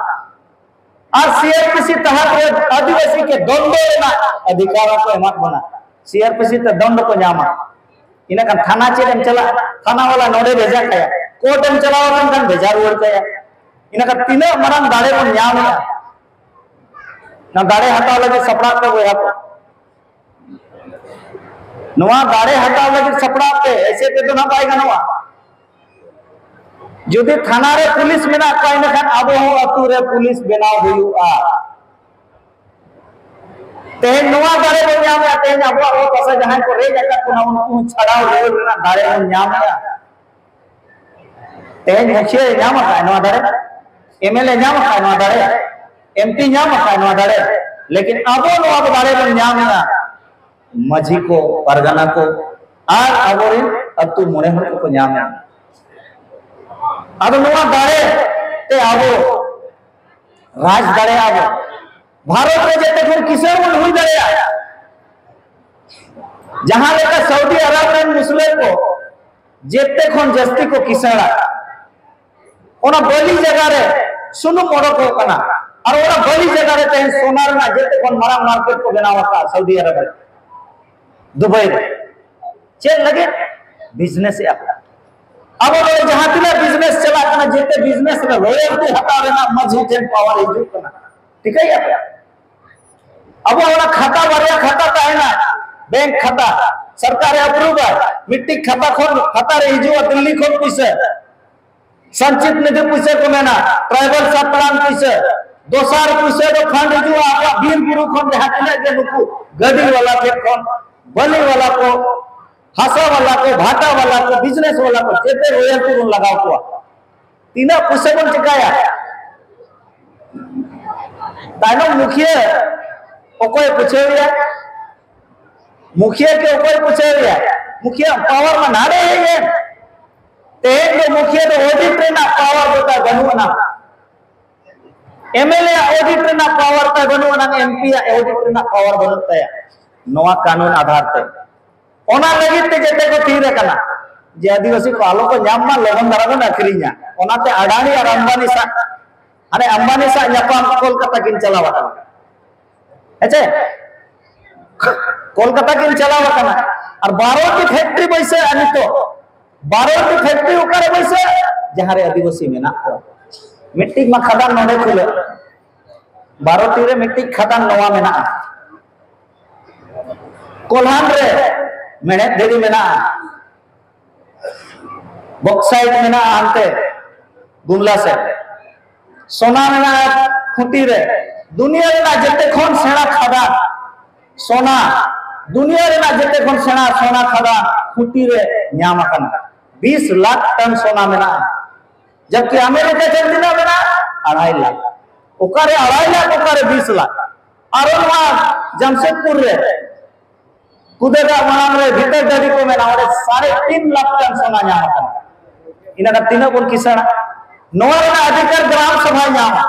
ᱟᱨ ᱥᱤᱟᱨᱯᱤᱥᱤ ᱛᱟᱦᱟᱨ ᱨᱮ ᱟᱹᱫᱤᱵᱟᱹᱥᱤ ᱠᱮ ᱫᱚᱱᱰᱚ ᱨᱮᱱᱟᱜ ᱚᱫᱷᱤᱠᱟᱨ ᱦᱚᱸᱠᱚ ᱮᱢᱟᱫ ᱵᱚᱱᱟ᱾ ᱥᱤᱟᱨᱯᱤᱥᱤ ᱛᱮ ᱫᱚᱱᱰᱚ ᱠᱚ ᱧᱟᱢᱟ᱾ ᱤᱱᱟᱹᱠᱷᱟᱱ ᱛᱷᱟᱱᱟ ᱪᱮᱫ ᱮᱢ ᱪᱟᱞᱟᱜᱼᱟ? ᱛᱷᱟᱱᱟ ᱵᱟᱞᱟ ᱱᱚᱰᱮ ᱵᱷᱮᱡᱟ ᱠᱟᱭᱟ, ᱠᱳᱨᱴ ᱮᱢ ᱪᱟᱞᱟᱣ ᱟᱠᱟᱱ ᱠᱷᱟᱱ ᱵᱷᱮᱡᱟ ᱨᱩᱣᱟᱹᱲ ᱠᱟᱭᱟ᱾ ᱤᱱᱟᱹᱠᱷᱟᱱ ᱛᱤᱱᱟᱹᱜ ᱢᱟᱨᱟᱝ ᱫᱟᱲᱮ ᱵᱚᱱ ᱧᱟᱢᱮᱜᱼᱟ᱾ ᱱᱚᱣᱟ ᱫᱟᱲᱮ ᱦᱟᱛᱟᱣ ᱞᱟᱹᱜᱤᱫ ᱥᱟᱯᱲᱟᱜ ᱯᱮ ᱵᱚᱭᱦᱟ ᱠᱚ᱾ ᱱᱚᱣᱟ ᱫᱟᱲᱮ ᱦᱟᱛᱟᱣ ᱞᱟᱹᱜᱤᱫ ᱥᱟᱯᱲᱟᱜ ᱯᱮ, ᱮᱭᱥᱮ ᱛᱮᱫᱚ ᱱᱟᱜ ᱵᱟᱭ ᱜᱟᱱᱚᱜᱼᱟ᱾ ᱡᱩᱫᱤ ᱛᱷᱟᱱᱟ ᱨᱮ ᱯᱩᱞᱤᱥ ᱢᱮᱱᱟᱜ ᱠᱚᱣᱟ, ᱤᱱᱟᱹᱠᱷᱟᱱ ᱟᱵᱚ ᱦᱚᱸ ᱟᱹᱛᱩ ᱨᱮ ᱯᱩᱞᱤᱥ ᱵᱮᱱᱟᱣ ᱦᱩᱭᱩᱜᱼᱟ᱾ ᱛᱮᱦᱮᱧ ᱱᱚᱣᱟ ᱫᱟᱲᱮ ᱵᱚᱱ ᱧᱟᱢᱮᱜᱼᱟ, ᱛᱮᱦᱮᱧ ᱟᱵᱚᱣᱟᱜ ᱚᱛ ᱦᱟᱥᱟ ᱡᱟᱦᱟᱸᱭ ᱠᱚ ᱨᱮᱡ ᱟᱠᱟᱫ ᱵᱚᱱᱟ, ᱩᱱᱠᱩ ᱦᱚᱸ ᱪᱷᱟᱰᱟᱣ ᱨᱩᱣᱟᱹᱲ ᱨᱮᱱᱟᱜ ᱫᱟᱲᱮ ᱵᱚᱱ ᱧᱟᱢᱮᱜᱼᱟ᱾ ᱛᱮᱦᱮᱧ ᱢᱩᱠᱷᱤᱭᱟᱹ ᱧᱟᱢ ᱟᱠᱟᱫ ᱱᱚᱣᱟ ᱫᱟᱲᱮ, ᱮᱢᱮᱞᱮ ᱧᱟᱢ ᱟᱠᱟᱫ ᱱᱚᱣᱟ ᱫᱟᱲᱮ, ᱮᱢᱯᱤ ᱧᱟᱢ ᱟᱠᱟᱫ ᱱᱚᱣᱟ ᱫᱟᱲᱮ, ᱞᱮᱠᱤᱱ ᱟᱵᱚ ᱱᱚᱣᱟ ᱫᱟᱲᱮ ᱵᱚᱱ ᱧᱟᱢᱮᱜᱼᱟ ᱢᱟᱹᱡᱷᱤ ᱠᱚ, ᱯᱟᱨᱜᱟᱱᱟ ᱠᱚ, ᱟᱨ ᱟᱵᱚᱨᱮᱱ ᱟᱹᱛᱩ ᱢᱚᱬᱮ ᱦᱚᱲ ᱠᱚᱠᱚ ᱧᱟᱢᱮᱜᱼᱟ᱾ ᱟᱫᱚ ᱱᱚᱣᱟ ᱫᱟᱲᱮ ᱛᱮ ᱟᱵᱚ ᱨᱟᱡᱽ ᱫᱟᱲᱮᱭᱟᱜᱼᱟ ᱵᱚᱱ᱾ ᱵᱷᱟᱨᱚᱛ ᱨᱮ ᱡᱮᱛᱮ ᱠᱷᱚᱱ ᱠᱤᱥᱟᱹᱬ ᱵᱚᱱ ᱦᱩᱭ ᱫᱟᱲᱮᱭᱟᱜᱼᱟ᱾ ᱡᱟᱦᱟᱸ ᱞᱮᱠᱟ ᱥᱟᱣᱫᱤ ᱟᱨᱟᱵ ᱨᱮᱱ ᱢᱩᱥᱞᱟᱹ ᱠᱚ ᱡᱮᱛᱮ ᱠᱷᱚᱱ ᱡᱟᱹᱥᱛᱤ ᱠᱚ ᱠᱤᱥᱟᱹᱬᱟ, ᱚᱱᱟ ᱵᱟᱹᱞᱤ ᱡᱟᱭᱜᱟ ᱨᱮ ᱥᱩᱱᱩᱢ ᱚᱰᱚᱠᱚᱜ ᱠᱟᱱᱟ, ᱟᱨ ᱚᱱᱟ ᱵᱟᱹᱞᱤ ᱡᱟᱭᱜᱟ ᱨᱮ ᱛᱮᱦᱮᱧ ᱥᱚᱱᱟ ᱨᱮᱱᱟᱜ ᱡᱮᱛᱮ ᱠᱷᱚᱱ ᱢᱟᱨᱟᱝ ᱢᱟᱨᱠᱮᱴ ᱠᱚ ᱵᱮᱱᱟᱣ ᱟᱠᱟᱫᱼᱟ ᱥᱟᱣᱫᱤ ᱟᱨᱚᱵ ᱨᱮ, ᱫᱩᱵᱟᱭ ᱨᱮ᱾ ᱪᱮᱫ ᱞᱟᱹᱜᱤᱫ? ᱵᱤᱡᱽᱱᱮᱥ ᱮᱫᱼᱟ ᱠᱚ᱾ ᱟᱵᱚ ᱱᱚᱰᱮ ᱡᱟᱦᱟᱸ ᱛᱤᱱᱟᱹᱜ ᱵᱤᱡᱽᱱᱮᱥ ᱪᱟᱞᱟᱜ ᱠᱟᱱᱟ, ᱡᱮᱛᱮ ᱵᱤᱡᱽᱱᱮᱥ ᱨᱮ ᱨᱚᱭᱮᱞᱴᱤ ᱦᱟᱛᱟᱣ ᱨᱮᱱᱟᱜ ᱢᱟᱹᱡᱷᱤ ᱴᱷᱮᱱ ᱯᱟᱣᱟᱨ ᱦᱤᱡᱩᱜ ᱠᱟᱱᱟ᱾ ᱴᱷᱤᱠᱟᱹᱭᱮᱫᱼᱟ ᱯᱮ? ᱟᱵᱚ ᱚᱱᱟ ᱠᱷᱟᱛᱟ, ᱵᱟᱨᱭᱟ ᱠᱷᱟᱛᱟ ᱛᱟᱦᱮᱱᱟ, ᱵᱮᱝᱠ ᱠᱷᱟᱛᱟ, ᱥᱚᱨᱠᱟᱨ ᱮ ᱟᱯᱨᱩᱵᱟ, ᱢᱤᱫᱴᱤᱡ ᱠᱷᱟᱛᱟ ᱠᱷᱚᱱ, ᱠᱷᱟᱛᱟ ᱨᱮ ᱦᱤᱡᱩᱜᱼᱟ ᱫᱤᱞᱞᱤ ᱠᱷᱚᱱ ᱯᱩᱭᱥᱟᱹ, ᱥᱚᱧᱪᱤᱛ ᱱᱤᱫᱷᱤ ᱯᱩᱭᱥᱟᱹ ᱠᱚ ᱢᱮᱱᱟ, ᱴᱨᱟᱭᱵᱟᱞ ᱥᱟᱵ ᱯᱞᱟᱱ ᱯᱩᱭᱥᱟᱹ, ᱫᱚᱥᱟᱨ ᱯᱩᱭᱥᱟᱹ ᱫᱚ ᱯᱷᱟᱱᱰ ᱦᱤᱡᱩᱜᱼᱟ ᱟᱵᱚᱣᱟᱜ ᱵᱤᱨ ᱵᱩᱨᱩ ᱠᱷᱚᱱ, ᱡᱟᱦᱟᱸ ᱛᱤᱱᱟᱹᱜ ᱜᱮ ᱱᱩᱠᱩ ᱜᱟᱹᱰᱤ ᱵᱟᱞᱟ ᱴᱷᱮᱱ ᱠᱷᱚᱱ, ᱵᱟᱹᱞᱤ ᱵᱟᱞᱟ ᱠᱚ, ᱦᱟᱥᱟ ᱵᱟᱞᱟ ᱠᱚ, ᱵᱷᱟᱴᱟ ᱵᱟᱞᱟ ᱠᱚ, ᱵᱤᱡᱽᱱᱮᱥ ᱵᱟᱞᱟ ᱠᱚ, ᱡᱮᱛᱮ ᱨᱚᱭᱮᱞᱴᱤ ᱵᱚᱱ ᱞᱟᱜᱟᱣ ᱠᱚᱣᱟ᱾ ᱛᱤᱱᱟᱹᱜ ᱯᱩᱭᱥᱟᱹ ᱵᱚᱱ ᱪᱤᱠᱟᱭᱟ? ᱛᱟᱭᱱᱚᱢ ᱢᱩᱠᱷᱤᱭᱟᱹ ᱚᱠᱚᱭ ᱯᱩᱪᱷᱟᱹᱣᱮᱭᱟ? ᱢᱩᱠᱷᱤᱭᱟᱹ ᱠᱮ ᱚᱠᱚᱭ ᱯᱩᱪᱷᱟᱹᱣᱮᱭᱟ? ᱢᱩᱠᱷᱤᱭᱟᱹ ᱯᱟᱣᱟᱨ ᱢᱟ ᱱᱟᱰᱮ ᱦᱮᱡ ᱮᱱ᱾ ᱛᱮᱦᱮᱧ ᱫᱚ ᱢᱩᱠᱷᱤᱭᱟᱹ ᱫᱚ ᱚᱰᱤᱴ ᱨᱮᱱᱟᱜ ᱯᱟᱣᱟᱨ ᱫᱚ ᱛᱟᱭ ᱵᱟᱹᱱᱩᱜ ᱟᱱᱟ᱾ ᱮᱢᱮᱞᱮ ᱟᱜ ᱚᱰᱤᱴ ᱨᱮᱱᱟᱜ ᱯᱟᱣᱟᱨ ᱛᱟᱭ ᱵᱟᱹᱱᱩᱜ ᱟᱱᱟ, ᱮᱢᱯᱤ ᱟᱜ ᱚᱰᱤᱴ ᱨᱮᱱᱟᱜ ᱯᱟᱣᱟᱨ ᱵᱟᱹᱱᱩᱜ ᱛᱟᱭᱟ᱾ ᱱᱚᱣᱟ ᱠᱟᱹᱱᱩᱱ ᱟᱫᱷᱟᱨ ᱛᱮ ᱚᱱᱟ ᱞᱟᱹᱜᱤᱫ ᱛᱮ ᱡᱮᱛᱮ ᱠᱚ ᱛᱷᱤᱨ ᱟᱠᱟᱱᱟ ᱡᱮ ᱟᱹᱫᱤᱵᱟᱹᱥᱤ ᱠᱚ ᱟᱞᱚ ᱠᱚ ᱧᱟᱢ ᱢᱟ, ᱞᱚᱜᱚᱱ ᱫᱷᱟᱨᱟ ᱵᱚᱱ ᱟᱹᱠᱷᱨᱤᱧᱟ᱾ ᱚᱱᱟᱛᱮ ᱟᱰᱟᱱᱤ ᱟᱨ ᱟᱢᱵᱟᱱᱤ ᱥᱟᱶ, ᱦᱟᱱᱮ ᱟᱢᱵᱟᱱᱤ ᱥᱟᱶ ᱧᱟᱯᱟᱢ ᱠᱳᱞᱠᱟᱛᱟ ᱠᱤᱱ ᱪᱟᱞᱟᱣ ᱟᱠᱟᱱᱟ᱾ ᱦᱮᱸᱪᱮ? ᱠᱳᱞᱠᱟᱛᱟ ᱠᱤᱱ ᱪᱟᱞᱟᱣ ᱟᱠᱟᱱᱟ᱾ ᱟᱨ ᱵᱟᱨᱚ ᱴᱤ ᱯᱷᱮᱠᱴᱨᱤ ᱵᱟᱹᱭᱥᱟᱹᱜᱼᱟ ᱱᱤᱛᱚᱜ᱾ ᱵᱟᱨᱚ ᱴᱤ ᱯᱷᱮᱠᱴᱨᱤ ᱚᱠᱟᱨᱮ ᱵᱟᱹᱭᱥᱟᱹᱜᱼᱟ? ᱡᱟᱦᱟᱸ ᱨᱮ ᱟᱹᱫᱤᱵᱟᱹᱥᱤ ᱢᱮᱱᱟᱜ ᱠᱚᱣᱟ᱾ ᱢᱤᱫᱴᱤᱡ ᱢᱟ ᱠᱷᱟᱫᱟᱱ ᱱᱚᱰᱮ ᱠᱷᱩᱞᱟᱹᱜ, ᱵᱟᱨᱚ ᱴᱤ ᱨᱮ ᱢᱤᱫᱴᱤᱡ ᱠᱷᱟᱫᱟᱱ ᱱᱚᱣᱟ ᱢᱮᱱᱟᱜᱼᱟ, ᱠᱚᱞᱦᱟᱱ ᱨᱮ ᱢᱮᱬᱦᱮᱫ ᱫᱷᱤᱨᱤ ᱢᱮᱱᱟᱜᱼᱟ, ᱵᱚᱠᱥᱟᱭᱤᱴ ᱢᱮᱱᱟᱜᱼᱟ ᱦᱟᱱᱛᱮ ᱜᱩᱢᱞᱟ ᱥᱮᱫ, ᱥᱳᱱᱟ ᱢᱮᱱᱟᱜᱼᱟ ᱠᱷᱩᱸᱴᱤ ᱨᱮ᱾ ᱫᱩᱱᱤᱭᱟᱹ ᱨᱮᱱᱟᱜ ᱡᱮᱛᱮ ᱠᱷᱚᱱ ᱥᱮᱬᱟ ᱠᱷᱟᱫᱟᱱ ᱥᱳᱱᱟ, ᱫᱩᱱᱤᱭᱟᱹ ᱨᱮᱱᱟᱜ ᱡᱮᱛᱮ ᱠᱷᱚᱱ ᱥᱮᱬᱟ ᱥᱳᱱᱟ ᱠᱷᱟᱫᱟᱱ ᱠᱷᱩᱸᱴᱤ ᱨᱮ ᱧᱟᱢ ᱟᱠᱟᱱᱟ᱾ ᱵᱤᱥ ᱞᱟᱠᱷ ᱴᱚᱱ ᱥᱳᱱᱟ ᱢᱮᱱᱟᱜᱼᱟ, ᱡᱟᱵᱠᱤ ᱟᱢᱮᱨᱤᱠᱟ ᱴᱷᱮᱱ ᱛᱤᱱᱟᱹᱜ ᱢᱮᱱᱟᱜᱼᱟ? ᱟᱲᱟᱭ ᱞᱟᱠᱷ᱾ ᱚᱠᱟᱨᱮ ᱟᱲᱟᱭ ᱞᱟᱠᱷ, ᱚᱠᱟᱨᱮ ᱵᱤᱥ ᱞᱟᱠᱷ? ᱟᱨᱚ ᱱᱚᱣᱟ ᱡᱟᱢᱥᱮᱫᱽᱯᱩᱨ ᱨᱮ ᱠᱩᱫᱟᱹᱜᱟᱜ ᱢᱟᱲᱟᱝ ᱨᱮ ᱵᱷᱤᱛᱟᱹᱨ ᱰᱟᱹᱰᱤ ᱠᱚ ᱢᱮᱱᱟ, ᱚᱸᱰᱮ ᱥᱟᱲᱮ ᱛᱤᱱ ᱞᱟᱠᱷ ᱴᱚᱱ ᱥᱳᱱᱟ ᱧᱟᱢ ᱟᱠᱟᱱᱟ᱾ ᱤᱱᱟᱹ ᱠᱷᱟᱱ ᱛᱤᱱᱟᱹᱜ ᱵᱚᱱ ᱠᱤᱥᱟᱹᱬᱟ? ᱱᱚᱣᱟ ᱨᱮᱱᱟᱜ ᱚᱫᱷᱤᱠᱟᱨ ᱜᱨᱟᱢ ᱥᱚᱵᱷᱟᱭ ᱧᱟᱢᱟ,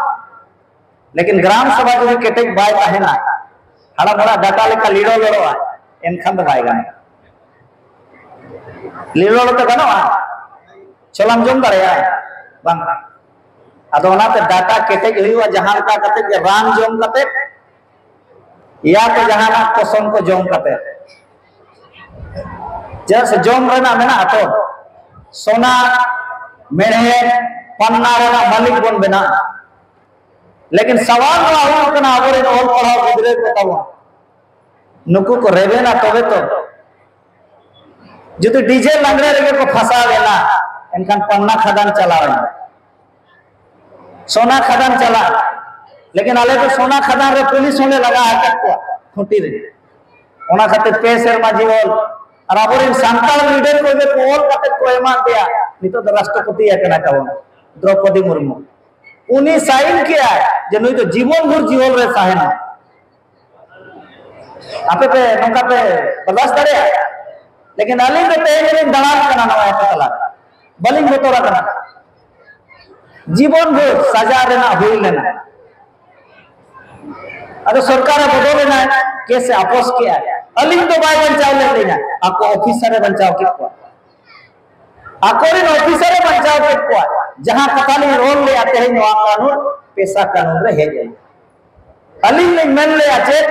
ᱞᱮᱠᱤᱱ ᱜᱨᱟᱢ ᱥᱚᱵᱷᱟ ᱡᱩᱫᱤ ᱠᱮᱴᱮᱡ ᱵᱟᱭ ᱛᱟᱦᱮᱱᱟ, ᱦᱟᱲᱟᱢ ᱦᱚᱲᱟᱜ ᱰᱟᱴᱟ ᱞᱮᱠᱟ ᱞᱤᱲᱚ ᱞᱚᱲᱚᱜᱼᱟ, ᱮᱱᱠᱷᱟᱱ ᱫᱚ ᱵᱟᱭ ᱜᱟᱱᱚᱜᱼᱟ᱾ ᱞᱤᱲᱚ ᱞᱚᱲᱚ ᱛᱮ ᱜᱟᱱᱚᱜᱼᱟ? ᱪᱷᱚᱞᱟᱢ ᱡᱚᱢ ᱫᱟᱲᱮᱭᱟᱜᱼᱟ? ᱵᱟᱝ᱾ ᱟᱫᱚ ᱚᱱᱟᱛᱮ ᱰᱟᱴᱟ ᱠᱮᱴᱮᱡ ᱦᱩᱭᱩᱜᱼᱟ, ᱡᱟᱦᱟᱸ ᱞᱮᱠᱟ ᱠᱟᱛᱮ ᱜᱮ ᱨᱟᱱ ᱡᱚᱢ ᱠᱟᱛᱮ, ᱭᱟ ᱛᱚ ᱡᱟᱦᱟᱱᱟᱜ ᱠᱚᱥᱚᱢ ᱠᱚ ᱡᱚᱢ ᱠᱟᱛᱮ᱾ ᱪᱮᱫᱟᱜ ᱥᱮ ᱡᱚᱢ ᱨᱮᱱᱟᱜ ᱢᱮᱱᱟᱜᱼᱟ ᱛᱚ, ᱥᱚᱱᱟ, ᱢᱮᱲᱦᱮᱫ, ᱯᱟᱱᱱᱟ ᱨᱮᱱᱟᱜ ᱢᱟᱹᱞᱤᱠ ᱵᱚᱱ ᱵᱮᱱᱟᱜᱼᱟ᱾ ᱞᱮᱠᱤᱱ ᱥᱟᱣᱟᱞ ᱱᱚᱣᱟ ᱦᱩᱭᱩᱜ ᱠᱟᱱᱟ, ᱟᱵᱚᱨᱮᱱ ᱚᱞ ᱯᱟᱲᱦᱟᱣ ᱜᱤᱫᱽᱨᱟᱹ ᱠᱚ ᱛᱟᱵᱚᱱ, ᱱᱩᱠᱩ ᱠᱚ ᱨᱮᱵᱮᱱᱟ ᱛᱚᱵᱮ ᱛᱚ᱾ ᱡᱩᱫᱤ ᱰᱤᱡᱮ ᱞᱟᱜᱽᱲᱮ ᱨᱮᱜᱮ ᱠᱚ ᱯᱷᱟᱸᱥᱟᱣ ᱮᱱᱟ, ᱮᱱᱠᱷᱟᱱ ᱯᱟᱱᱱᱟ ᱠᱷᱟᱫᱟᱱ ᱪᱟᱞᱟᱣ ᱮᱱᱟ, ᱥᱚᱱᱟ ᱠᱷᱟᱫᱟᱱ ᱪᱟᱞᱟᱜ᱾ ᱞᱮᱠᱤᱱ ᱟᱞᱮ ᱫᱚ ᱥᱚᱱᱟ ᱠᱷᱟᱫᱟᱱ ᱨᱮ ᱯᱩᱞᱤᱥ ᱦᱚᱸᱞᱮ ᱞᱟᱜᱟ ᱟᱠᱟᱫ ᱠᱚᱣᱟ ᱠᱷᱩᱸᱴᱤ ᱨᱮ᱾ ᱚᱱᱟ ᱠᱷᱟᱹᱛᱤᱨ ᱯᱮ ᱥᱮᱨᱢᱟ ᱡᱤᱦᱚᱞ᱾ ᱟᱨ ᱟᱵᱚᱨᱮᱱ ᱥᱟᱱᱛᱟᱲ ᱞᱤᱰᱟᱨ ᱠᱚ ᱜᱮ ᱠᱚ ᱚᱞ ᱠᱟᱛᱮ ᱠᱚ ᱮᱢᱟᱫ ᱫᱮᱭᱟ, ᱱᱤᱛᱚᱜ ᱫᱚ ᱨᱟᱥᱴᱨᱚᱯᱚᱛᱤ ᱟᱠᱟᱱᱟ ᱛᱟᱵᱚᱱ ᱫᱨᱚᱯᱚᱫᱤ ᱢᱩᱨᱢᱩ᱾ ᱩᱱᱤ ᱥᱟᱭᱤᱱ ᱠᱮᱜᱼᱟᱭ ᱡᱮ ᱱᱩᱭ ᱫᱚ ᱡᱤᱵᱚᱱ ᱵᱷᱳᱨ ᱡᱤᱦᱚᱞ ᱨᱮ ᱛᱟᱦᱮᱱᱟ᱾ ᱟᱯᱮ ᱯᱮ ᱱᱚᱝᱠᱟ ᱯᱮ ᱵᱚᱨᱫᱟᱥ ᱫᱟᱲᱮᱭᱟᱜᱼᱟ? ᱞᱮᱠᱤᱱ ᱟᱹᱞᱤᱧ ᱫᱚ ᱛᱮᱦᱮᱧ ᱞᱤᱧ ᱫᱟᱬᱟᱱ ᱠᱟᱱᱟ ᱱᱚᱣᱟ ᱟᱹᱛᱩ ᱛᱟᱞᱟ ᱨᱮ, ᱵᱟᱹᱞᱤᱧ ᱵᱚᱛᱚᱨ ᱟᱠᱟᱱᱟ᱾ ᱡᱤᱵᱚᱱ ᱵᱷᱳᱨ ᱥᱟᱡᱟ ᱨᱮᱱᱟᱜ ᱦᱩᱭ ᱞᱮᱱᱟ᱾ ᱟᱫᱚ ᱥᱚᱨᱠᱟᱨ ᱮ ᱵᱚᱫᱚᱞ ᱮᱱᱟ, ᱠᱮᱥ ᱮ ᱟᱯᱚᱥ ᱠᱮᱜᱼᱟ᱾ ᱟᱹᱞᱤᱧ ᱫᱚ ᱵᱟᱭ ᱵᱟᱧᱪᱟᱣ ᱞᱮᱫ ᱞᱤᱧᱟ, ᱟᱠᱚ ᱚᱯᱷᱤᱥᱟᱨ ᱮ ᱵᱟᱧᱪᱟᱣ ᱠᱮᱫ ᱠᱚᱣᱟ᱾ ᱟᱠᱚᱨᱮᱱ ᱚᱯᱷᱤᱥᱟᱨ ᱮ ᱵᱟᱧᱪᱟᱣ ᱠᱮᱫ ᱠᱚᱣᱟ᱾ ᱡᱟᱦᱟᱸ ᱠᱟᱛᱷᱟ ᱞᱤᱧ ᱨᱚᱲ ᱞᱮᱜᱼᱟ, ᱛᱮᱦᱮᱧ ᱱᱚᱣᱟ ᱠᱟᱹᱱᱩᱱ, ᱯᱮᱥᱟ ᱠᱟᱹᱱᱩᱱ ᱨᱮ ᱦᱮᱡ ᱮᱱᱟ᱾ ᱟᱹᱞᱤᱧ ᱞᱤᱧ ᱢᱮᱱ ᱞᱮᱜᱼᱟ ᱪᱮᱫ,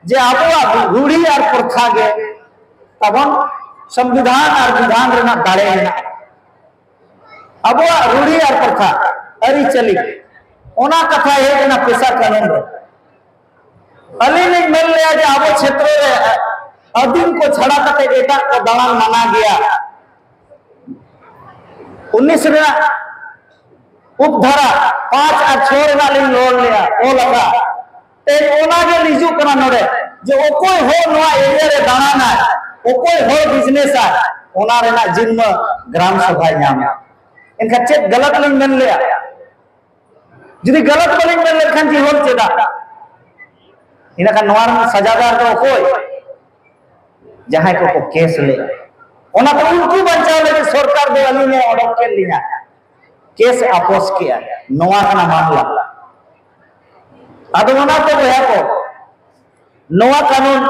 ᱡᱮ ᱟᱵᱚᱣᱟᱜ ᱨᱩᱲᱤ ᱟᱨ ᱯᱨᱚᱛᱷᱟ ᱜᱮ ᱛᱟᱵᱚᱱ ᱥᱚᱝᱵᱤᱫᱷᱟᱱ ᱟᱨ ᱵᱤᱫᱷᱟᱱ ᱨᱮᱱᱟᱜ ᱫᱟᱲᱮ ᱢᱮᱱᱟᱜᱼᱟ᱾ ᱟᱵᱚᱣᱟᱜ ᱨᱩᱲᱤ ᱟᱨ ᱯᱨᱚᱛᱷᱟ, ᱟᱹᱨᱤᱪᱟᱹᱞᱤ, ᱚᱱᱟ ᱠᱟᱛᱷᱟ ᱦᱮᱡ ᱮᱱᱟ ᱯᱮᱥᱟ ᱠᱟᱹᱱᱩᱱ ᱨᱮ᱾ ᱟᱹᱞᱤᱧ ᱞᱤᱧ ᱢᱮᱱ ᱞᱮᱜᱼᱟ ᱡᱮ ᱟᱵᱚ ᱪᱷᱮᱛᱨᱚ ᱨᱮ ᱟᱹᱫᱤᱢ ᱠᱚ ᱪᱷᱟᱲᱟ ᱠᱟᱛᱮ ᱮᱴᱟᱜ ᱠᱚ ᱫᱟᱬᱟᱱ ᱢᱟᱱᱟ ᱜᱮᱭᱟ᱾ ᱩᱱᱤᱥ ᱨᱮᱱᱟᱜ ᱩᱯᱫᱷᱟᱨᱟ ᱯᱟᱸᱪ ᱟᱨ ᱪᱷᱚ ᱨᱮᱱᱟᱜ ᱞᱤᱧ ᱨᱚᱲ ᱞᱮᱜᱼᱟ, ᱚᱞ ᱟᱠᱟᱫ᱾ ᱛᱮᱦᱮᱧ ᱚᱱᱟ ᱜᱮ ᱦᱤᱡᱩᱜ ᱠᱟᱱᱟ ᱱᱚᱰᱮ, ᱡᱮ ᱚᱠᱚᱭ ᱦᱚᱲ ᱱᱚᱣᱟ ᱮᱨᱤᱭᱟ ᱨᱮ ᱫᱟᱬᱟᱱᱟᱭ, ᱚᱠᱚᱭ ᱦᱚᱲ ᱵᱤᱡᱽᱱᱮᱥᱟᱭ, ᱚᱱᱟ ᱨᱮᱱᱟᱜ ᱡᱤᱢᱢᱟᱹ ᱜᱨᱟᱢ ᱥᱚᱵᱷᱟᱭ ᱧᱟᱢᱟ᱾ ᱮᱱᱠᱷᱟᱱ ᱪᱮᱫ ᱜᱟᱞᱟᱛ ᱞᱤᱧ ᱢᱮᱱ ᱞᱮᱜᱼᱟ? ᱡᱩᱫᱤ ᱜᱟᱞᱟᱛ ᱵᱟᱹᱞᱤᱧ ᱢᱮᱱ ᱞᱮᱠᱷᱟᱱ ᱡᱤᱦᱚᱞ ᱪᱮᱫᱟᱜ? ᱤᱱᱟᱹᱠᱷᱟᱱ ᱱᱚᱣᱟ ᱨᱮᱱ ᱥᱟᱡᱟᱫᱟᱨ ᱫᱚ ᱚᱠᱚᱭ? ᱡᱟᱦᱟᱸᱭ ᱠᱚᱠᱚ ᱠᱮᱥ ᱞᱮᱫ᱾ ᱚᱱᱟᱛᱮ ᱩᱱᱠᱩ ᱵᱟᱧᱪᱟᱣ ᱞᱟᱹᱜᱤᱫ ᱥᱚᱨᱠᱟᱨ ᱫᱚ ᱟᱹᱞᱤᱧᱮ ᱚᱰᱚᱠ ᱠᱮᱫ ᱞᱤᱧᱟ, ᱠᱮᱥ ᱮ ᱟᱯᱚᱥ ᱠᱮᱜᱼᱟ᱾ ᱱᱚᱣᱟ ᱠᱟᱱᱟ ᱢᱟᱢᱞᱟ᱾ ᱟᱫᱚ ᱚᱱᱟᱛᱮ ᱵᱚᱭᱦᱟ ᱠᱚ, ᱱᱚᱣᱟ ᱠᱟᱹᱱᱩᱱ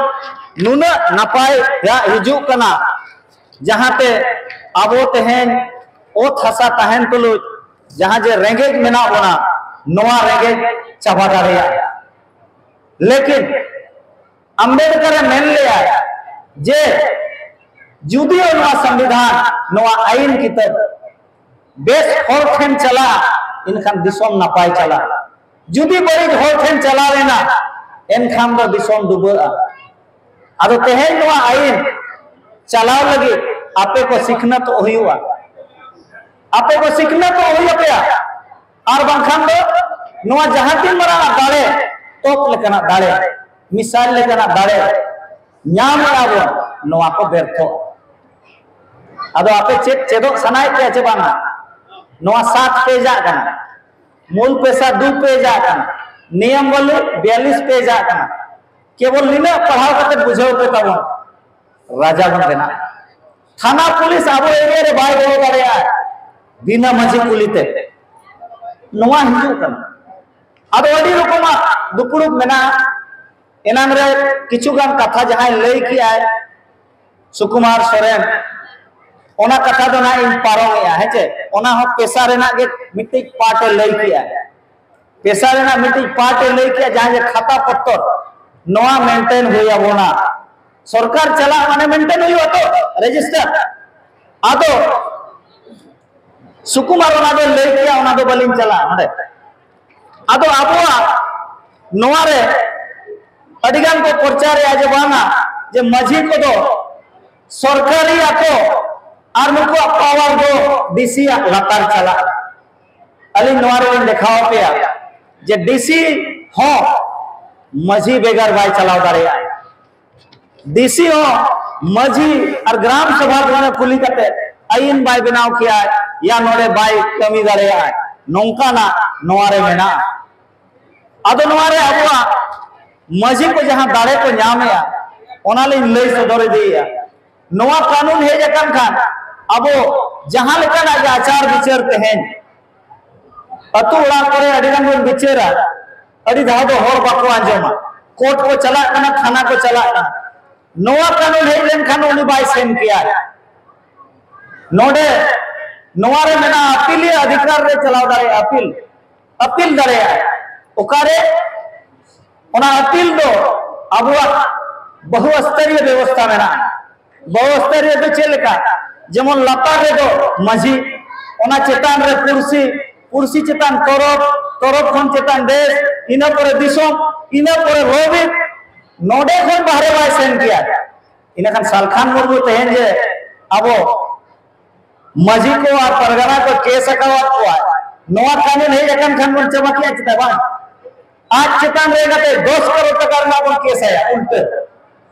ᱱᱩᱱᱟᱹᱜ ᱱᱟᱯᱟᱭ ᱦᱤᱡᱩᱜ ᱠᱟᱱᱟ, ᱡᱟᱦᱟᱸᱛᱮ ᱟᱵᱚ ᱛᱮᱦᱮᱧ ᱚᱛ ᱦᱟᱥᱟ ᱛᱟᱦᱮᱱ ᱛᱩᱞᱩᱡ ᱡᱟᱦᱟᱸ ᱡᱮ ᱨᱮᱸᱜᱮᱡ ᱢᱮᱱᱟᱜ ᱵᱚᱱᱟ, ᱱᱚᱣᱟ ᱨᱮᱸᱜᱮᱡ ᱪᱟᱵᱟ ᱫᱟᱲᱮᱭᱟᱜᱼᱟ᱾ ᱞᱮᱠᱤᱱ ᱟᱢᱵᱮᱫᱠᱟᱨ ᱮ ᱢᱮᱱ ᱞᱮᱭᱟ ᱡᱮ ᱡᱩᱫᱤᱭᱳ ᱱᱚᱣᱟ ᱥᱚᱝᱵᱤᱫᱷᱟᱱ, ᱱᱚᱣᱟ ᱟᱭᱤᱱ ᱠᱤᱛᱟᱹᱵ ᱵᱮᱥ ᱦᱚᱲ ᱴᱷᱮᱱ ᱪᱟᱞᱟᱜᱼᱟ, ᱮᱱᱠᱷᱟᱱ ᱫᱤᱥᱚᱢ ᱱᱟᱯᱟᱭ ᱪᱟᱞᱟᱜᱼᱟ᱾ ᱡᱩᱫᱤ ᱵᱟᱹᱲᱤᱡ ᱦᱚᱲ ᱴᱷᱮᱱ ᱪᱟᱞᱟᱣ ᱮᱱᱟ, ᱮᱱᱠᱷᱟᱱ ᱫᱚ ᱫᱤᱥᱚᱢ ᱰᱩᱵᱟᱹᱜᱼᱟ᱾ ᱟᱫᱚ ᱛᱮᱦᱮᱧ ᱱᱚᱣᱟ ᱟᱭᱤᱱ ᱪᱟᱞᱟᱣ ᱞᱟᱹᱜᱤᱫ ᱟᱯᱮ ᱠᱚ ᱥᱤᱠᱷᱱᱟᱹᱛᱚᱜ ᱦᱩᱭᱩᱜᱼᱟ, ᱟᱯᱮ ᱠᱚ ᱥᱤᱠᱷᱱᱟᱹᱛᱚᱜ ᱦᱩᱭ ᱟᱯᱮᱭᱟ᱾ ᱟᱨ ᱵᱟᱝᱠᱷᱟᱱ ᱫᱚ ᱱᱚᱣᱟ ᱡᱟᱦᱟᱸ ᱛᱤᱱ ᱢᱟᱨᱟᱝ ᱫᱟᱲᱮ, ᱛᱚᱯ ᱞᱮᱠᱟᱱᱟᱜ ᱫᱟᱲᱮ, ᱢᱤᱥᱟᱭᱤᱞ ᱞᱮᱠᱟᱱᱟᱜ ᱫᱟᱲᱮ ᱧᱟᱢᱮᱜᱼᱟ ᱵᱚᱱ, ᱱᱚᱣᱟ ᱠᱚ ᱵᱮᱨᱛᱷᱚᱜᱼᱟ᱾ ᱟᱫᱚ ᱟᱯᱮ ᱪᱮᱫ ᱪᱮᱫᱚᱜ ᱥᱟᱱᱟᱭᱮᱫ ᱯᱮᱭᱟ ᱪᱮ ᱵᱟᱝᱟ? ᱱᱚᱣᱟ ᱥᱟᱛ ᱯᱮᱡᱟᱜ ᱠᱟᱱᱟ, ᱢᱩᱞ ᱯᱮᱥᱟ ᱫᱩ ᱯᱮᱡᱟᱜ ᱠᱟᱱᱟ, ᱱᱤᱭᱚᱢ ᱵᱟᱹᱞᱩ ᱵᱤᱭᱟᱞᱤᱥ ᱯᱮᱡᱟᱜ ᱠᱟᱱᱟ᱾ ᱠᱮᱵᱚᱞ ᱱᱤᱱᱟᱹᱜ ᱯᱟᱲᱦᱟᱣ ᱠᱟᱛᱮ ᱵᱩᱡᱷᱟᱹᱣ ᱯᱮ ᱛᱟᱵᱚᱱ, ᱨᱟᱡᱟ ᱵᱚᱱ ᱵᱮᱱᱟᱜᱼᱟ᱾ ᱛᱷᱟᱱᱟ ᱯᱩᱞᱤᱥ ᱟᱵᱚ ᱮᱨᱤᱭᱟ ᱨᱮ ᱵᱟᱭ ᱵᱚᱞᱚ ᱫᱟᱲᱮᱭᱟᱜᱼᱟ ᱵᱤᱱᱟ ᱢᱟᱹᱡᱷᱤ ᱠᱩᱞᱤ ᱛᱮ᱾ ᱱᱚᱣᱟ ᱦᱤᱡᱩᱜ ᱠᱟᱱᱟ᱾ ᱟᱫᱚ ᱟᱹᱰᱤ ᱨᱚᱠᱚᱢᱟᱜ ᱫᱩᱯᱲᱩᱵ ᱢᱮᱱᱟᱜᱼᱟ᱾ ᱮᱱᱟᱝ ᱨᱮ ᱠᱤᱪᱷᱩ ᱜᱟᱱ ᱠᱟᱛᱷᱟ ᱡᱟᱦᱟᱸᱭ ᱞᱟᱹᱭ ᱠᱮᱜᱼᱟᱭ, ᱥᱩᱠᱩᱢᱟᱨ ᱥᱚᱨᱮᱱ, ᱚᱱᱟ ᱠᱟᱛᱷᱟ ᱫᱚ ᱱᱟᱜ ᱤᱧ ᱯᱟᱨᱚᱢᱮᱜᱼᱟ, ᱦᱮᱸ ᱪᱮ? ᱚᱱᱟ ᱦᱚᱸ ᱯᱮᱥᱟ ᱨᱮᱱᱟᱜ ᱜᱮ ᱢᱤᱫᱴᱤᱡ ᱯᱟᱨᱴ ᱮ ᱞᱟᱹᱭ ᱠᱮᱜᱼᱟ᱾ ᱯᱮᱥᱟ ᱨᱮᱱᱟᱜ ᱢᱤᱫᱴᱤᱡ ᱯᱟᱨᱴ ᱮ ᱞᱟᱹᱭ ᱠᱮᱜᱼᱟ, ᱡᱟᱦᱟᱸ ᱡᱮ ᱠᱷᱟᱛᱟ ᱯᱚᱛᱛᱚᱨ ᱱᱚᱣᱟ ᱢᱮᱱᱴᱮᱱ ᱦᱩᱭ ᱟᱵᱚᱱᱟ᱾ ᱥᱚᱨᱠᱟᱨ ᱪᱟᱞᱟᱜ ᱢᱟᱱᱮ ᱢᱮᱱᱴᱮᱱ ᱦᱩᱭᱩᱜᱼᱟ ᱛᱚ, ᱨᱮᱡᱤᱥᱴᱟᱨ᱾ ᱟᱫᱚ ᱥᱩᱠᱩᱢᱟᱨ ᱚᱱᱟ ᱫᱚ ᱞᱟᱹᱭ ᱠᱮᱜᱼᱟ, ᱚᱱᱟ ᱫᱚ ᱵᱟᱹᱞᱤᱧ ᱪᱟᱞᱟᱜᱼᱟ ᱚᱸᱰᱮ᱾ ᱟᱫᱚ ᱟᱵᱚᱣᱟᱜ ᱱᱚᱣᱟ ᱨᱮ ᱟᱹᱰᱤ ᱜᱟᱱ ᱠᱚ ᱯᱨᱚᱪᱟᱨᱮᱜᱼᱟ ᱡᱮ ᱵᱟᱝᱟ, ᱡᱮ ᱢᱟᱹᱡᱷᱤ ᱠᱚᱫᱚ ᱥᱚᱨᱠᱟᱨᱤ ᱟᱠᱚ ᱟᱨ ᱱᱩᱠᱩᱣᱟᱜ ᱯᱟᱣᱟᱨ ᱫᱚ ᱰᱤᱥᱤ ᱟᱜ ᱞᱟᱛᱟᱨ ᱪᱟᱞᱟᱜᱼᱟ᱾ ᱟᱹᱞᱤᱧ ᱱᱚᱣᱟ ᱨᱮᱞᱤᱧ ᱫᱮᱠᱷᱟᱣ ᱟᱯᱮᱭᱟ ᱡᱮ ᱰᱤᱥᱤ ᱦᱚᱸ ᱢᱟᱹᱡᱷᱤ ᱵᱮᱜᱟᱨ ᱵᱟᱭ ᱪᱟᱞᱟᱣ ᱫᱟᱲᱮᱭᱟᱜᱼᱟ᱾ ᱰᱤᱥᱤ ᱦᱚᱸ ᱢᱟᱹᱡᱷᱤ ᱟᱨ ᱜᱨᱟᱢ ᱥᱚᱵᱷᱟ ᱫᱩᱣᱟᱨᱟ ᱠᱩᱞᱤ ᱠᱟᱛᱮ ᱟᱭᱤᱱ ᱵᱟᱭ ᱵᱮᱱᱟᱣ ᱠᱮᱭᱟ, ᱭᱟ ᱱᱚᱰᱮ ᱵᱟᱭ ᱠᱟᱹᱢᱤ ᱫᱟᱲᱮᱭᱟᱜᱼᱟ, ᱱᱚᱝᱠᱟᱱᱟᱜ ᱱᱚᱣᱟ ᱨᱮ ᱢᱮᱱᱟᱜᱼᱟ᱾ ᱟᱫᱚ ᱱᱚᱣᱟ ᱨᱮ ᱟᱵᱚᱣᱟᱜ ᱢᱟᱹᱡᱷᱤ ᱠᱚ ᱡᱟᱦᱟᱸ ᱫᱟᱲᱮ ᱠᱚ ᱧᱟᱢᱮᱜᱼᱟ, ᱚᱱᱟ ᱞᱤᱧ ᱞᱟᱹᱭ ᱥᱚᱫᱚᱨ ᱤᱫᱤᱭᱮᱜᱼᱟ᱾ ᱱᱚᱣᱟ ᱠᱟᱹᱱᱩᱱ ᱦᱮᱡ ᱟᱠᱟᱱ ᱠᱷᱟᱱ ᱟᱵᱚ ᱡᱟᱦᱟᱸ ᱞᱮᱠᱟᱱᱟᱜ ᱜᱮ ᱟᱪᱟᱨ ᱵᱤᱪᱟᱹᱨ ᱛᱮᱦᱮᱧ ᱟᱹᱛᱩ ᱚᱲᱟᱜ ᱠᱚᱨᱮ ᱟᱹᱰᱤ ᱜᱟᱱ ᱵᱚᱱ ᱵᱤᱪᱟᱹᱨᱟ, ᱟᱹᱰᱤ ᱫᱷᱟᱣ ᱫᱚ ᱦᱚᱲ ᱵᱟᱠᱚ ᱟᱸᱡᱚᱢᱟ, ᱠᱳᱨᱴ ᱠᱚ ᱪᱟᱞᱟᱜ ᱠᱟᱱᱟ, ᱛᱷᱟᱱᱟ ᱠᱚ ᱪᱟᱞᱟᱜ ᱠᱟᱱᱟ᱾ ᱱᱚᱣᱟ ᱠᱟᱹᱱᱩᱱ ᱦᱮᱡ ᱞᱮᱱᱠᱷᱟᱱ ᱩᱱᱤ ᱵᱟᱭ ᱥᱮᱱ ᱠᱮᱭᱟ᱾ ᱱᱚᱰᱮ ᱱᱚᱣᱟ ᱨᱮ ᱢᱮᱱᱟᱜᱼᱟ ᱟᱹᱯᱤᱞᱤᱭᱟᱹ ᱚᱫᱷᱤᱠᱟᱨ ᱨᱮ ᱪᱟᱞᱟᱣ ᱫᱟᱲᱮᱭᱟᱜᱼᱟ, ᱟᱹᱯᱤᱞ, ᱟᱹᱯᱤᱞ ᱫᱟᱲᱮᱭᱟᱜᱼᱟ᱾ ᱚᱠᱟᱨᱮ? ᱚᱱᱟ ᱟᱹᱯᱤᱞ ᱫᱚ ᱟᱵᱚᱣᱟᱜ ᱵᱚᱦᱩ ᱥᱛᱚᱨᱤᱭᱚ ᱵᱮᱵᱚᱥᱛᱷᱟ ᱢᱮᱱᱟᱜᱼᱟ᱾ ᱵᱚᱦᱩ ᱥᱛᱚᱨᱤᱭᱚ ᱫᱚ ᱪᱮᱫ ᱞᱮᱠᱟ? ᱡᱮᱢᱚᱱ ᱞᱟᱛᱟᱨ ᱨᱮᱫᱚ ᱢᱟᱹᱡᱷᱤ, ᱚᱱᱟ ᱪᱮᱛᱟᱱ ᱨᱮ ᱯᱩᱲᱥᱤ, ᱯᱩᱲᱥᱤ ᱪᱮᱛᱟᱱ ᱛᱚᱨᱚᱯ, ᱛᱚᱨᱚᱯ ᱠᱷᱚᱱ ᱪᱮᱛᱟᱱ ᱫᱮᱥ, ᱤᱱᱟᱹ ᱯᱚᱨᱮ ᱫᱤᱥᱚᱢ, ᱤᱱᱟᱹ ᱯᱚᱨᱮ ᱞᱚᱵᱤᱛ, ᱱᱚᱰᱮ ᱠᱷᱚᱱ ᱵᱟᱦᱨᱮ ᱵᱟᱭ ᱥᱮᱱ ᱠᱮᱭᱟ᱾ ᱤᱱᱟᱹᱠᱷᱟᱱ ᱥᱟᱞᱠᱷᱟᱱ ᱢᱩᱨᱢᱩ ᱛᱮᱦᱮᱧ ᱡᱮ ᱟᱵᱚ ᱢᱟᱹᱡᱷᱤ ᱠᱚ ᱟᱨ ᱯᱟᱨᱜᱟᱱᱟ ᱠᱚ ᱠᱮᱥ ᱟᱠᱟᱣᱟᱫ ᱠᱚᱣᱟ, ᱱᱚᱣᱟ ᱠᱟᱹᱱᱩᱱ ᱦᱮᱡ ᱟᱠᱟᱱ ᱠᱷᱟᱱ ᱵᱚᱱ ᱪᱟᱵᱟ ᱠᱮᱭᱟ, ᱪᱮᱫᱟᱜ ᱵᱟᱝ? ᱟᱡ ᱪᱮᱛᱟᱱ ᱨᱮ ᱠᱟᱛᱮ ᱫᱚᱥ ᱠᱟᱨᱳᱲ ᱴᱟᱠᱟ ᱨᱮᱱᱟᱜ ᱵᱚᱱ ᱠᱮᱥ ᱟᱭᱟ, ᱩᱞᱴᱟᱹ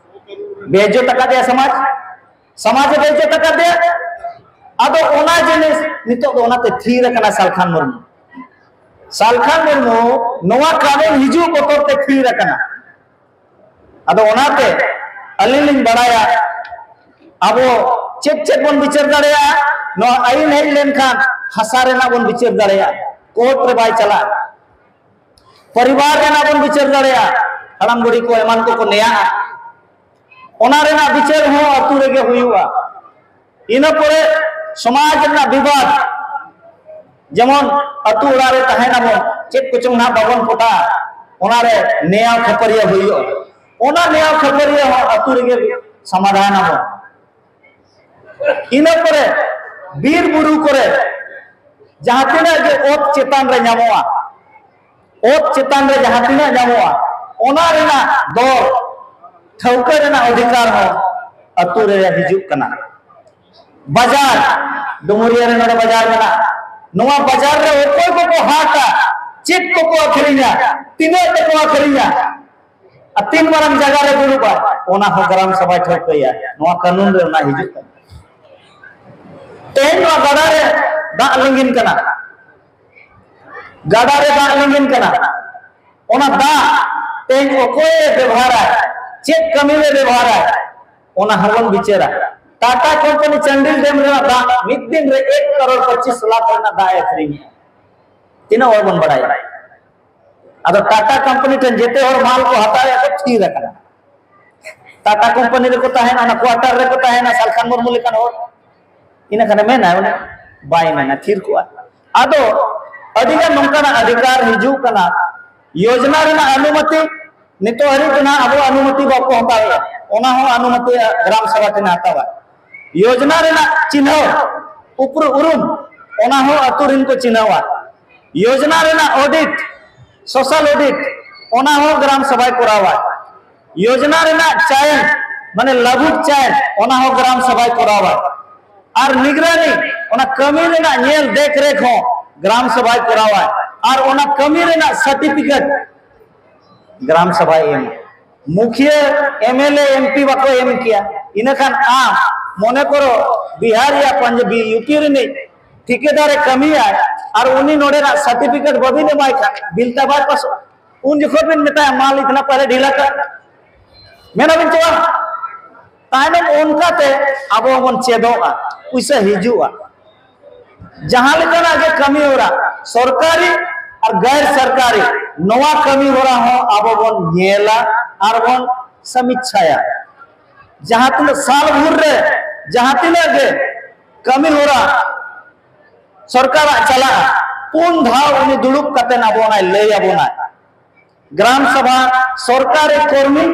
ᱵᱮᱡᱚᱛ ᱟᱠᱟᱫᱮᱭᱟ ᱥᱚᱢᱟᱡᱽ, ᱥᱚᱢᱟᱡᱽ ᱮ ᱵᱮᱡᱚᱛ ᱟᱠᱟᱫᱮᱭᱟ᱾ ᱟᱫᱚ ᱚᱱᱟ ᱡᱤᱱᱤᱥ ᱱᱤᱛᱚᱜ ᱫᱚ ᱚᱱᱟᱛᱮ ᱛᱷᱤᱨ ᱟᱠᱟᱱᱟ ᱥᱟᱞᱠᱷᱟᱱ ᱢᱩᱨᱢᱩ᱾ ᱥᱟᱞᱠᱷᱟᱱ ᱢᱩᱨᱢᱩ ᱱᱚᱣᱟ ᱠᱟᱹᱱᱩᱱ ᱦᱤᱡᱩᱜ ᱵᱚᱛᱚᱨ ᱛᱮ ᱛᱷᱤᱨ ᱟᱠᱟᱱᱟ᱾ ᱟᱫᱚ ᱚᱱᱟᱛᱮ ᱟᱹᱞᱤᱧ ᱞᱤᱧ ᱵᱟᱲᱟᱭᱟ, ᱟᱵᱚ ᱪᱮᱫ ᱪᱮᱫ ᱵᱚᱱ ᱵᱤᱪᱟᱹᱨ ᱫᱟᱲᱮᱭᱟᱜᱼᱟ, ᱱᱚᱣᱟ ᱟᱹᱭᱤᱱ ᱦᱮᱡ ᱞᱮᱱᱠᱷᱟᱱ ᱦᱟᱥᱟ ᱨᱮᱱᱟᱜ ᱵᱚᱱ ᱵᱤᱪᱟᱹᱨ ᱫᱟᱲᱮᱭᱟᱜᱼᱟ, ᱠᱳᱨᱴ ᱨᱮ ᱵᱟᱭ ᱪᱟᱞᱟᱜᱼᱟ᱾ ᱯᱚᱨᱤᱵᱟᱨ ᱨᱮᱱᱟᱜ ᱵᱚᱱ ᱵᱤᱪᱟᱹᱨ ᱫᱟᱲᱮᱭᱟᱜᱼᱟ, ᱦᱟᱲᱟᱢ ᱵᱩᱲᱦᱤ ᱠᱚ ᱮᱢᱟᱱ ᱠᱚᱠᱚ ᱱᱮᱭᱟᱜᱼᱟ, ᱚᱱᱟ ᱨᱮᱱᱟᱜ ᱵᱤᱪᱟᱹᱨ ᱦᱚᱸ ᱟᱹᱛᱩ ᱨᱮᱜᱮ ᱦᱩᱭᱩᱜᱼᱟ᱾ ᱤᱱᱟᱹ ᱯᱚᱨᱮ ᱥᱚᱢᱟᱡᱽ ᱨᱮᱱᱟᱜ ᱵᱤᱵᱟᱫ, ᱡᱮᱢᱚᱱ ᱟᱹᱛᱩ ᱚᱲᱟᱜ ᱨᱮ ᱛᱟᱦᱮᱱᱟᱵᱚᱱ, ᱪᱮᱫ ᱠᱚᱪᱚᱝ ᱱᱟᱦᱟᱜ ᱵᱟᱵᱚᱱ ᱯᱚᱴᱟᱜᱼᱟ, ᱚᱱᱟᱨᱮ ᱱᱮᱭᱟᱣ ᱠᱷᱟᱹᱯᱟᱹᱨᱤᱭᱟᱹ ᱦᱩᱭᱩᱜᱼᱟ᱾ ᱚᱱᱟ ᱱᱮᱭᱟᱣ ᱠᱷᱟᱹᱯᱟᱹᱨᱤᱭᱟᱹ ᱦᱚᱸ ᱟᱹᱛᱩ ᱨᱮᱜᱮ ᱥᱚᱢᱟᱫᱷᱟᱱ ᱟᱵᱚᱱ᱾ ᱤᱱᱟᱹ ᱯᱚᱨᱮ ᱵᱤᱨ ᱵᱩᱨᱩ ᱠᱚᱨᱮ ᱡᱟᱦᱟᱸ ᱛᱤᱱᱟᱹᱜ ᱜᱮ ᱚᱛ ᱪᱮᱛᱟᱱ ᱨᱮ ᱧᱟᱢᱚᱜᱼᱟ, ᱚᱛ ᱪᱮᱛᱟᱱ ᱨᱮ ᱡᱟᱦᱟᱸ ᱛᱤᱱᱟᱹᱜ ᱧᱟᱢᱚᱜᱼᱟ, ᱚᱱᱟ ᱨᱮᱱᱟᱜ ᱫᱚᱨ ᱴᱷᱟᱹᱣᱠᱟᱹ ᱨᱮᱱᱟᱜ ᱚᱫᱷᱤᱠᱟᱨ ᱦᱚᱸ ᱟᱹᱛᱩ ᱨᱮ ᱦᱤᱡᱩᱜ ᱠᱟᱱᱟ᱾ ᱵᱟᱡᱟᱨ, ᱰᱩᱢᱩᱨᱤᱭᱟᱹ ᱨᱮ ᱱᱚᱰᱮ ᱵᱟᱡᱟᱨ ᱢᱮᱱᱟᱜᱼᱟ, ᱱᱚᱣᱟ ᱵᱟᱡᱟᱨ ᱨᱮ ᱚᱠᱚᱭ ᱠᱚᱠᱚ ᱦᱟᱴᱟ, ᱪᱮᱫ ᱠᱚᱠᱚ ᱟᱹᱠᱷᱨᱤᱧᱟ, ᱛᱤᱱᱟᱹᱜ ᱛᱮᱠᱚ ᱟᱹᱠᱷᱨᱤᱧᱟ, ᱟᱨ ᱛᱤᱱ ᱢᱟᱨᱟᱝ ᱡᱟᱭᱜᱟ ᱨᱮ ᱫᱩᱲᱩᱵᱼᱟ, ᱚᱱᱟ ᱦᱚᱸ ᱜᱨᱟᱢ ᱥᱚᱵᱷᱟᱭ ᱴᱷᱟᱹᱣᱠᱟᱹᱭᱟ᱾ ᱱᱚᱣᱟ ᱠᱟᱹᱱᱩᱱ ᱨᱮ ᱚᱱᱟ ᱦᱤᱡᱩᱜ ᱠᱟᱱᱟ᱾ ᱛᱮᱦᱮᱧ ᱱᱚᱣᱟ ᱜᱟᱰᱟ ᱨᱮ ᱫᱟᱜ ᱞᱤᱸᱜᱤᱱ ᱠᱟᱱᱟ, ᱜᱟᱰᱟ ᱨᱮ ᱫᱟᱜ ᱞᱤᱸᱜᱤᱱ ᱠᱟᱱᱟ, ᱚᱱᱟ ᱫᱟᱜ ᱛᱮᱦᱮᱧ ᱚᱠᱚᱭᱮ ᱵᱮᱵᱚᱦᱟᱨᱟ, ᱪᱮᱫ ᱠᱟᱹᱢᱤ ᱨᱮ ᱵᱮᱵᱚᱦᱟᱨᱟ, ᱚᱱᱟ ᱦᱚᱸᱵᱚᱱ ᱵᱤᱪᱟᱹᱨᱟ᱾ ᱴᱟᱴᱟ ᱠᱳᱢᱯᱟᱱᱤ ᱪᱟᱱᱰᱤᱞ ᱰᱮᱢ ᱨᱮᱱᱟᱜ ᱫᱟᱜ ᱢᱤᱫ ᱫᱤᱱ ᱨᱮ ᱮᱠ ᱠᱟᱨᱳᱲ ᱯᱚᱸᱪᱤᱥ ᱞᱟᱠᱷ ᱨᱮᱱᱟᱜ ᱫᱟᱜ ᱮ ᱟᱹᱠᱷᱨᱤᱧᱮᱜᱼᱟ᱾ ᱛᱤᱱᱟᱹᱜ ᱦᱚᱲ ᱵᱚᱱ ᱵᱟᱲᱟᱭᱟ? ᱟᱫᱚ ᱴᱟᱴᱟ ᱠᱳᱢᱯᱟᱱᱤ ᱴᱷᱮᱱ ᱡᱮᱛᱮ ᱦᱚᱲ ᱢᱟᱞ ᱠᱚ ᱦᱟᱛᱟᱣᱮᱫ ᱠᱚ ᱛᱷᱤᱨ ᱟᱠᱟᱱᱟ᱾ ᱴᱟᱴᱟ ᱠᱳᱢᱯᱟᱱᱤ ᱨᱮᱠᱚ ᱛᱟᱦᱮᱱᱟ, ᱚᱱᱟ ᱠᱣᱟᱴᱟᱨ ᱨᱮᱠᱚ ᱛᱟᱦᱮᱱᱟ, ᱥᱟᱞᱠᱷᱟᱱ ᱢᱩᱨᱢᱩ ᱞᱮᱠᱟᱱ ᱦᱚᱲ᱾ ᱤᱱᱟᱹ ᱠᱷᱟᱱᱮ ᱢᱮᱱᱟ ᱩᱱᱤ, ᱵᱟᱭ ᱢᱮᱱᱟ, ᱛᱷᱤᱨ ᱠᱚᱜᱼᱟ᱾ ᱟᱫᱚ ᱟᱹᱰᱤᱜᱟᱱ ᱱᱚᱝᱠᱟᱱᱟᱜ ᱚᱫᱷᱤᱠᱟᱨ ᱦᱤᱡᱩᱜ ᱠᱟᱱᱟ, ᱭᱳᱡᱽᱱᱟ ᱨᱮᱱᱟᱜ ᱚᱱᱩᱢᱚᱛᱤ ᱱᱤᱛᱚᱜ ᱦᱟᱹᱨᱤᱡ ᱫᱚ ᱱᱟᱦᱟᱜ ᱟᱵᱚ ᱚᱱᱩᱢᱚᱛᱤ ᱵᱟᱠᱚ ᱦᱟᱛᱟᱣᱮᱫᱼᱟ, ᱚᱱᱟ ᱦᱚᱸ ᱚᱱᱩᱢᱚᱛᱤ ᱜᱨᱟᱢ ᱥᱚᱵᱷᱟ ᱴᱷᱮᱱ ᱦᱟᱛᱟᱣᱟ᱾ ᱭᱳᱡᱽᱱᱟ ᱨᱮᱱᱟᱜ ᱪᱤᱱᱦᱟᱹ, ᱩᱯᱨᱩ-, ᱩᱨᱩᱢ, ᱚᱱᱟ ᱦᱚᱸ ᱟᱹᱛᱩ ᱨᱮᱱ ᱠᱚ ᱪᱤᱱᱦᱟᱹᱣᱟ᱾ ᱭᱳᱡᱽᱱᱟ ᱨᱮᱱᱟᱜ ᱚᱰᱤᱴ, ᱥᱳᱥᱟᱞ ᱚᱰᱤᱴ, ᱚᱱᱟ ᱦᱚᱸ ᱜᱨᱟᱢ ᱥᱚᱵᱷᱟᱭ ᱠᱚᱨᱟᱣᱟ᱾ ᱭᱳᱡᱽᱱᱟ ᱨᱮᱱᱟᱜ ᱪᱟᱭᱚᱱ, ᱢᱟᱱᱮ ᱞᱟᱹᱜᱩ ᱪᱟᱭᱚᱱ, ᱚᱱᱟ ᱦᱚᱸ ᱜᱨᱟᱢ ᱥᱚᱵᱷᱟᱭ ᱠᱚᱨᱟᱣᱟ᱾ ᱟᱨ ᱱᱤᱜᱽᱨᱟᱱᱤ, ᱚᱱᱟ ᱠᱟᱹᱢᱤ ᱨᱮᱱᱟᱜ ᱧᱮᱞ ᱫᱮᱠᱷ ᱨᱮᱠᱷ ᱦᱚᱸ ᱜᱨᱟᱢ ᱥᱚᱵᱷᱟᱭ ᱠᱚᱨᱟᱣᱟ᱾ ᱟᱨ ᱚᱱᱟ ᱠᱟᱹᱢᱤ ᱨᱮᱱᱟᱜ ᱥᱟᱨᱴᱤᱯᱷᱤᱠᱮᱴ ᱜᱨᱟᱢ ᱥᱚᱵᱷᱟᱭ ᱮᱢᱟ᱾ ᱢᱩᱠᱷᱤᱭᱟᱹ, M L A, M P ᱵᱟᱠᱚ ᱮᱢ ᱠᱮᱭᱟ᱾ ᱤᱱᱟᱹᱠᱷᱟᱱ ᱟᱢ ᱢᱚᱱᱮ ᱠᱚᱨᱚ ᱵᱤᱦᱟᱨ ᱭᱟ ᱯᱟᱧᱡᱟᱵᱤ, ᱭᱩ ᱯᱤ ᱨᱤᱱᱤᱡ ᱴᱷᱤᱠᱟᱹᱫᱟᱨᱮ ᱠᱟᱹᱢᱤᱭᱟᱭ ᱟᱨ ᱩᱱᱤ ᱱᱚᱰᱮᱱᱟᱜ ᱥᱟᱨᱴᱤᱯᱷᱤᱠᱮᱴ ᱵᱟᱹᱵᱤᱱ ᱮᱢᱟᱭ ᱠᱷᱟᱱ ᱵᱤᱞ ᱛᱟ ᱵᱟᱭ ᱯᱟᱥᱚᱜᱼᱟ᱾ ᱩᱱ ᱡᱚᱠᱷᱚᱱ ᱵᱤᱱ ᱢᱮᱛᱟᱭᱟ, "ᱢᱟ ᱞᱤᱧ ᱛᱷᱟᱱᱟ ᱯᱟᱦᱞᱮ ᱰᱷᱤᱞᱟ ᱠᱟᱜ", ᱢᱮᱱᱟᱵᱤᱱ ᱪᱮ ᱵᱟᱝ? ᱛᱟᱭᱱᱚᱢ ᱚᱱᱠᱟᱛᱮ ᱟᱵᱚ ᱦᱚᱸᱵᱚᱱ ᱪᱮᱫᱚᱜᱼᱟ, ᱯᱩᱭᱥᱟᱹ ᱦᱤᱡᱩᱜᱼᱟ᱾ ᱡᱟᱦᱟᱸ ᱞᱮᱠᱟᱱᱟᱜ ᱜᱮ ᱠᱟᱹᱢᱤ ᱦᱚᱨᱟ, ᱥᱚᱨᱠᱟᱨᱤ ᱟᱨ ᱜᱟᱭᱨ ᱥᱚᱨᱠᱟᱨᱤ, ᱱᱚᱣᱟ ᱠᱟᱹᱢᱤ ᱦᱚᱨᱟ ᱦᱚᱸ ᱟᱵᱚ ᱵᱚᱱ ᱧᱮᱞᱟ ᱟᱨ ᱵᱚᱱ ᱥᱚᱢᱤᱪᱪᱷᱟᱭᱟ᱾ ᱡᱟᱦᱟᱸ ᱛᱤᱱᱟᱹᱜ ᱥᱟᱞ ᱵᱷᱳᱨ ᱨᱮ ᱡᱟᱦᱟᱸ ᱛᱤᱱᱟᱹᱜ ᱜᱮ ᱠᱟᱹᱢᱤ ᱦᱚᱨᱟ ᱥᱚᱨᱠᱟᱨᱟᱜ ᱪᱟᱞᱟᱜᱼᱟ, ᱯᱩᱱ ᱫᱷᱟᱣ ᱩᱱᱤ ᱫᱩᱲᱩᱵ ᱠᱟᱛᱮ ᱟᱵᱚ ᱚᱱᱟᱭ ᱞᱟᱹᱭ ᱟᱵᱚᱱᱟᱭ᱾ ᱜᱨᱟᱢ ᱥᱚᱵᱷᱟ ᱥᱚᱨᱠᱟᱨᱤ ᱠᱟᱹᱢᱤ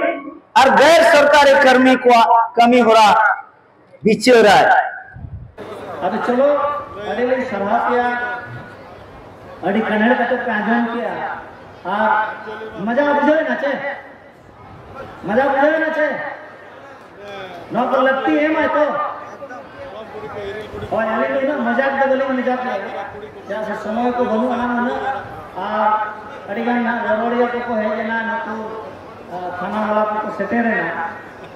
ᱟᱨ ᱜᱟᱭᱨ ᱥᱚᱨᱠᱟᱨᱤ ᱠᱟᱹᱢᱤ ᱠᱚᱣᱟᱜ ᱠᱟᱹᱢᱤ ᱦᱚᱨᱟ ᱵᱤᱪᱟᱹᱨᱟᱭ᱾ ᱟᱫᱚ ᱪᱚᱞᱚ, ᱟᱹᱰᱤ ᱞᱤᱧ ᱥᱟᱨᱦᱟᱣ ᱯᱮᱭᱟ, ᱟᱹᱰᱤ ᱠᱟᱱᱮᱲ ᱠᱟᱛᱮ ᱯᱮ ᱟᱸᱡᱚᱢ ᱠᱮᱜᱼᱟ᱾ ᱟᱨ ᱢᱟᱡᱟ ᱵᱩᱡᱷᱟᱹᱣ ᱮᱱᱟ ᱪᱮ? ᱢᱟᱡᱟ ᱵᱩᱡᱷᱟᱹᱣ ᱮᱱᱟ ᱪᱮ? ᱱᱚᱣᱟ ᱠᱚ ᱞᱟᱹᱠᱛᱤ ᱮᱢᱟᱭ ᱛᱚ? ᱦᱳᱭ, ᱟᱹᱞᱤᱧ ᱫᱚ ᱩᱱᱟᱹᱜ ᱢᱚᱡᱟᱠ ᱫᱚ ᱵᱟᱹᱞᱤᱧ ᱢᱚᱡᱟᱠ ᱞᱮᱫᱟ, ᱪᱮᱫᱟᱜ ᱥᱮ ᱥᱚᱢᱚᱭ ᱠᱚ ᱵᱟᱹᱱᱩᱜ ᱟᱱᱟ ᱩᱱᱟᱹᱜ, ᱟᱨ ᱟᱹᱰᱤᱜᱟᱱ ᱱᱟᱜ ᱨᱚᱨᱚᱲᱤᱭᱟᱹ ᱠᱚᱠᱚ ᱦᱮᱡ ᱮᱱᱟ, ᱱᱩᱠᱩ, ᱟᱨ ᱛᱷᱟᱱᱟ ᱵᱟᱞᱟ ᱠᱚᱠᱚ ᱥᱮᱴᱮᱨ ᱮᱱᱟ᱾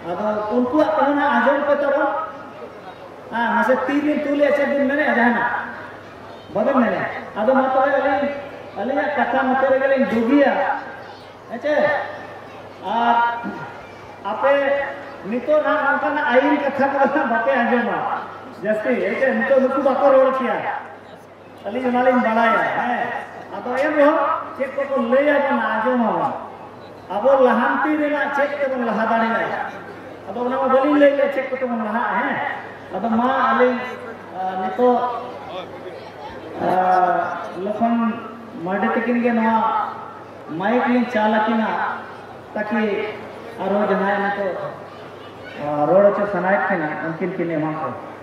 ᱟᱫᱚ ᱩᱱᱠᱩᱣᱟᱜ ᱠᱟᱛᱷᱟ ᱱᱟᱜ ᱟᱸᱡᱚᱢ ᱯᱮ ᱛᱟᱵᱚᱱ᱾ ᱟᱨ ᱢᱟᱥᱮ ᱛᱤ ᱵᱤᱱ ᱛᱩᱞᱮᱫᱼᱟ, ᱪᱮᱫ ᱵᱤᱱ ᱢᱮᱱᱮᱫᱼᱟ ᱡᱟᱦᱟᱱᱟᱜ? ᱵᱟᱵᱮᱱ ᱢᱮᱱᱮᱫᱼᱟ? ᱟᱫᱚ ᱢᱟ ᱛᱚᱵᱮ ᱟᱹᱞᱤᱧ, ᱟᱹᱞᱤᱧᱟᱜ ᱠᱟᱛᱷᱟ ᱱᱚᱛᱮ ᱨᱮᱜᱮ ᱞᱤᱧ ᱰᱩᱜᱤᱭᱟ᱾ ᱦᱮᱸ ᱪᱮ? ᱟᱨ ᱟᱯᱮ ᱱᱤᱛᱚᱜ ᱱᱟᱜ ᱱᱚᱝᱠᱟᱱᱟᱜ ᱟᱹᱭᱤᱱ ᱠᱟᱛᱷᱟ ᱠᱚᱫᱚ ᱱᱟᱜ ᱵᱟᱯᱮ ᱟᱸᱡᱚᱢᱟ ᱡᱟᱹᱥᱛᱤ, ᱦᱮᱸ ᱪᱮ? ᱱᱤᱛᱚᱜ ᱱᱩᱠᱩ ᱵᱟᱠᱚ ᱨᱚᱲ ᱠᱮᱭᱟ, ᱟᱹᱞᱤᱧ ᱚᱱᱟᱞᱤᱧ ᱵᱟᱲᱟᱭᱟ, ᱦᱮᱸ᱾ ᱟᱫᱚ ᱮᱱ ᱨᱮᱦᱚᱸ ᱪᱮᱫ ᱠᱚᱠᱚ ᱞᱟᱹᱭ ᱟᱵᱚᱱᱟ, ᱟᱸᱡᱚᱢ ᱟᱵᱚᱱ᱾ ᱟᱵᱚ ᱞᱟᱦᱟᱱᱛᱤ ᱨᱮᱱᱟᱜ ᱪᱮᱫ ᱛᱮᱵᱚᱱ ᱞᱟᱦᱟ ᱫᱟᱲᱮᱭᱟᱜᱼᱟ? ᱟᱫᱚ ᱚᱱᱟ ᱢᱟ ᱵᱟᱹᱞᱤᱧ ᱞᱟᱹᱭ ᱞᱮᱫ ᱪᱮᱫ ᱠᱚᱛᱮ ᱵᱚᱱ ᱞᱟᱦᱟᱜᱼᱟ, ᱦᱮᱸ᱾ ᱟᱫᱚ ᱢᱟ ᱟᱹᱞᱤᱧ, ᱟᱸ, ᱱᱤᱛᱚᱜ ᱢᱟᱨᱰᱤ ᱛᱟᱹᱠᱤᱱ ᱜᱮ ᱱᱚᱣᱟ ᱢᱟᱭᱤᱠ ᱞᱤᱧ ᱪᱟᱞ ᱟᱹᱠᱤᱱᱟ, ᱛᱟᱠᱤ ᱟᱨᱦᱚᱸ ᱡᱟᱦᱟᱸᱭ ᱱᱤᱛᱚᱜ, ᱟ, ᱨᱚᱲ ᱦᱚᱪᱚ ᱥᱟᱱᱟᱭᱮᱫ ᱠᱤᱱᱟ, ᱩᱱᱠᱤᱱ ᱠᱤᱱ ᱮᱢᱟ ᱠᱚᱣᱟ᱾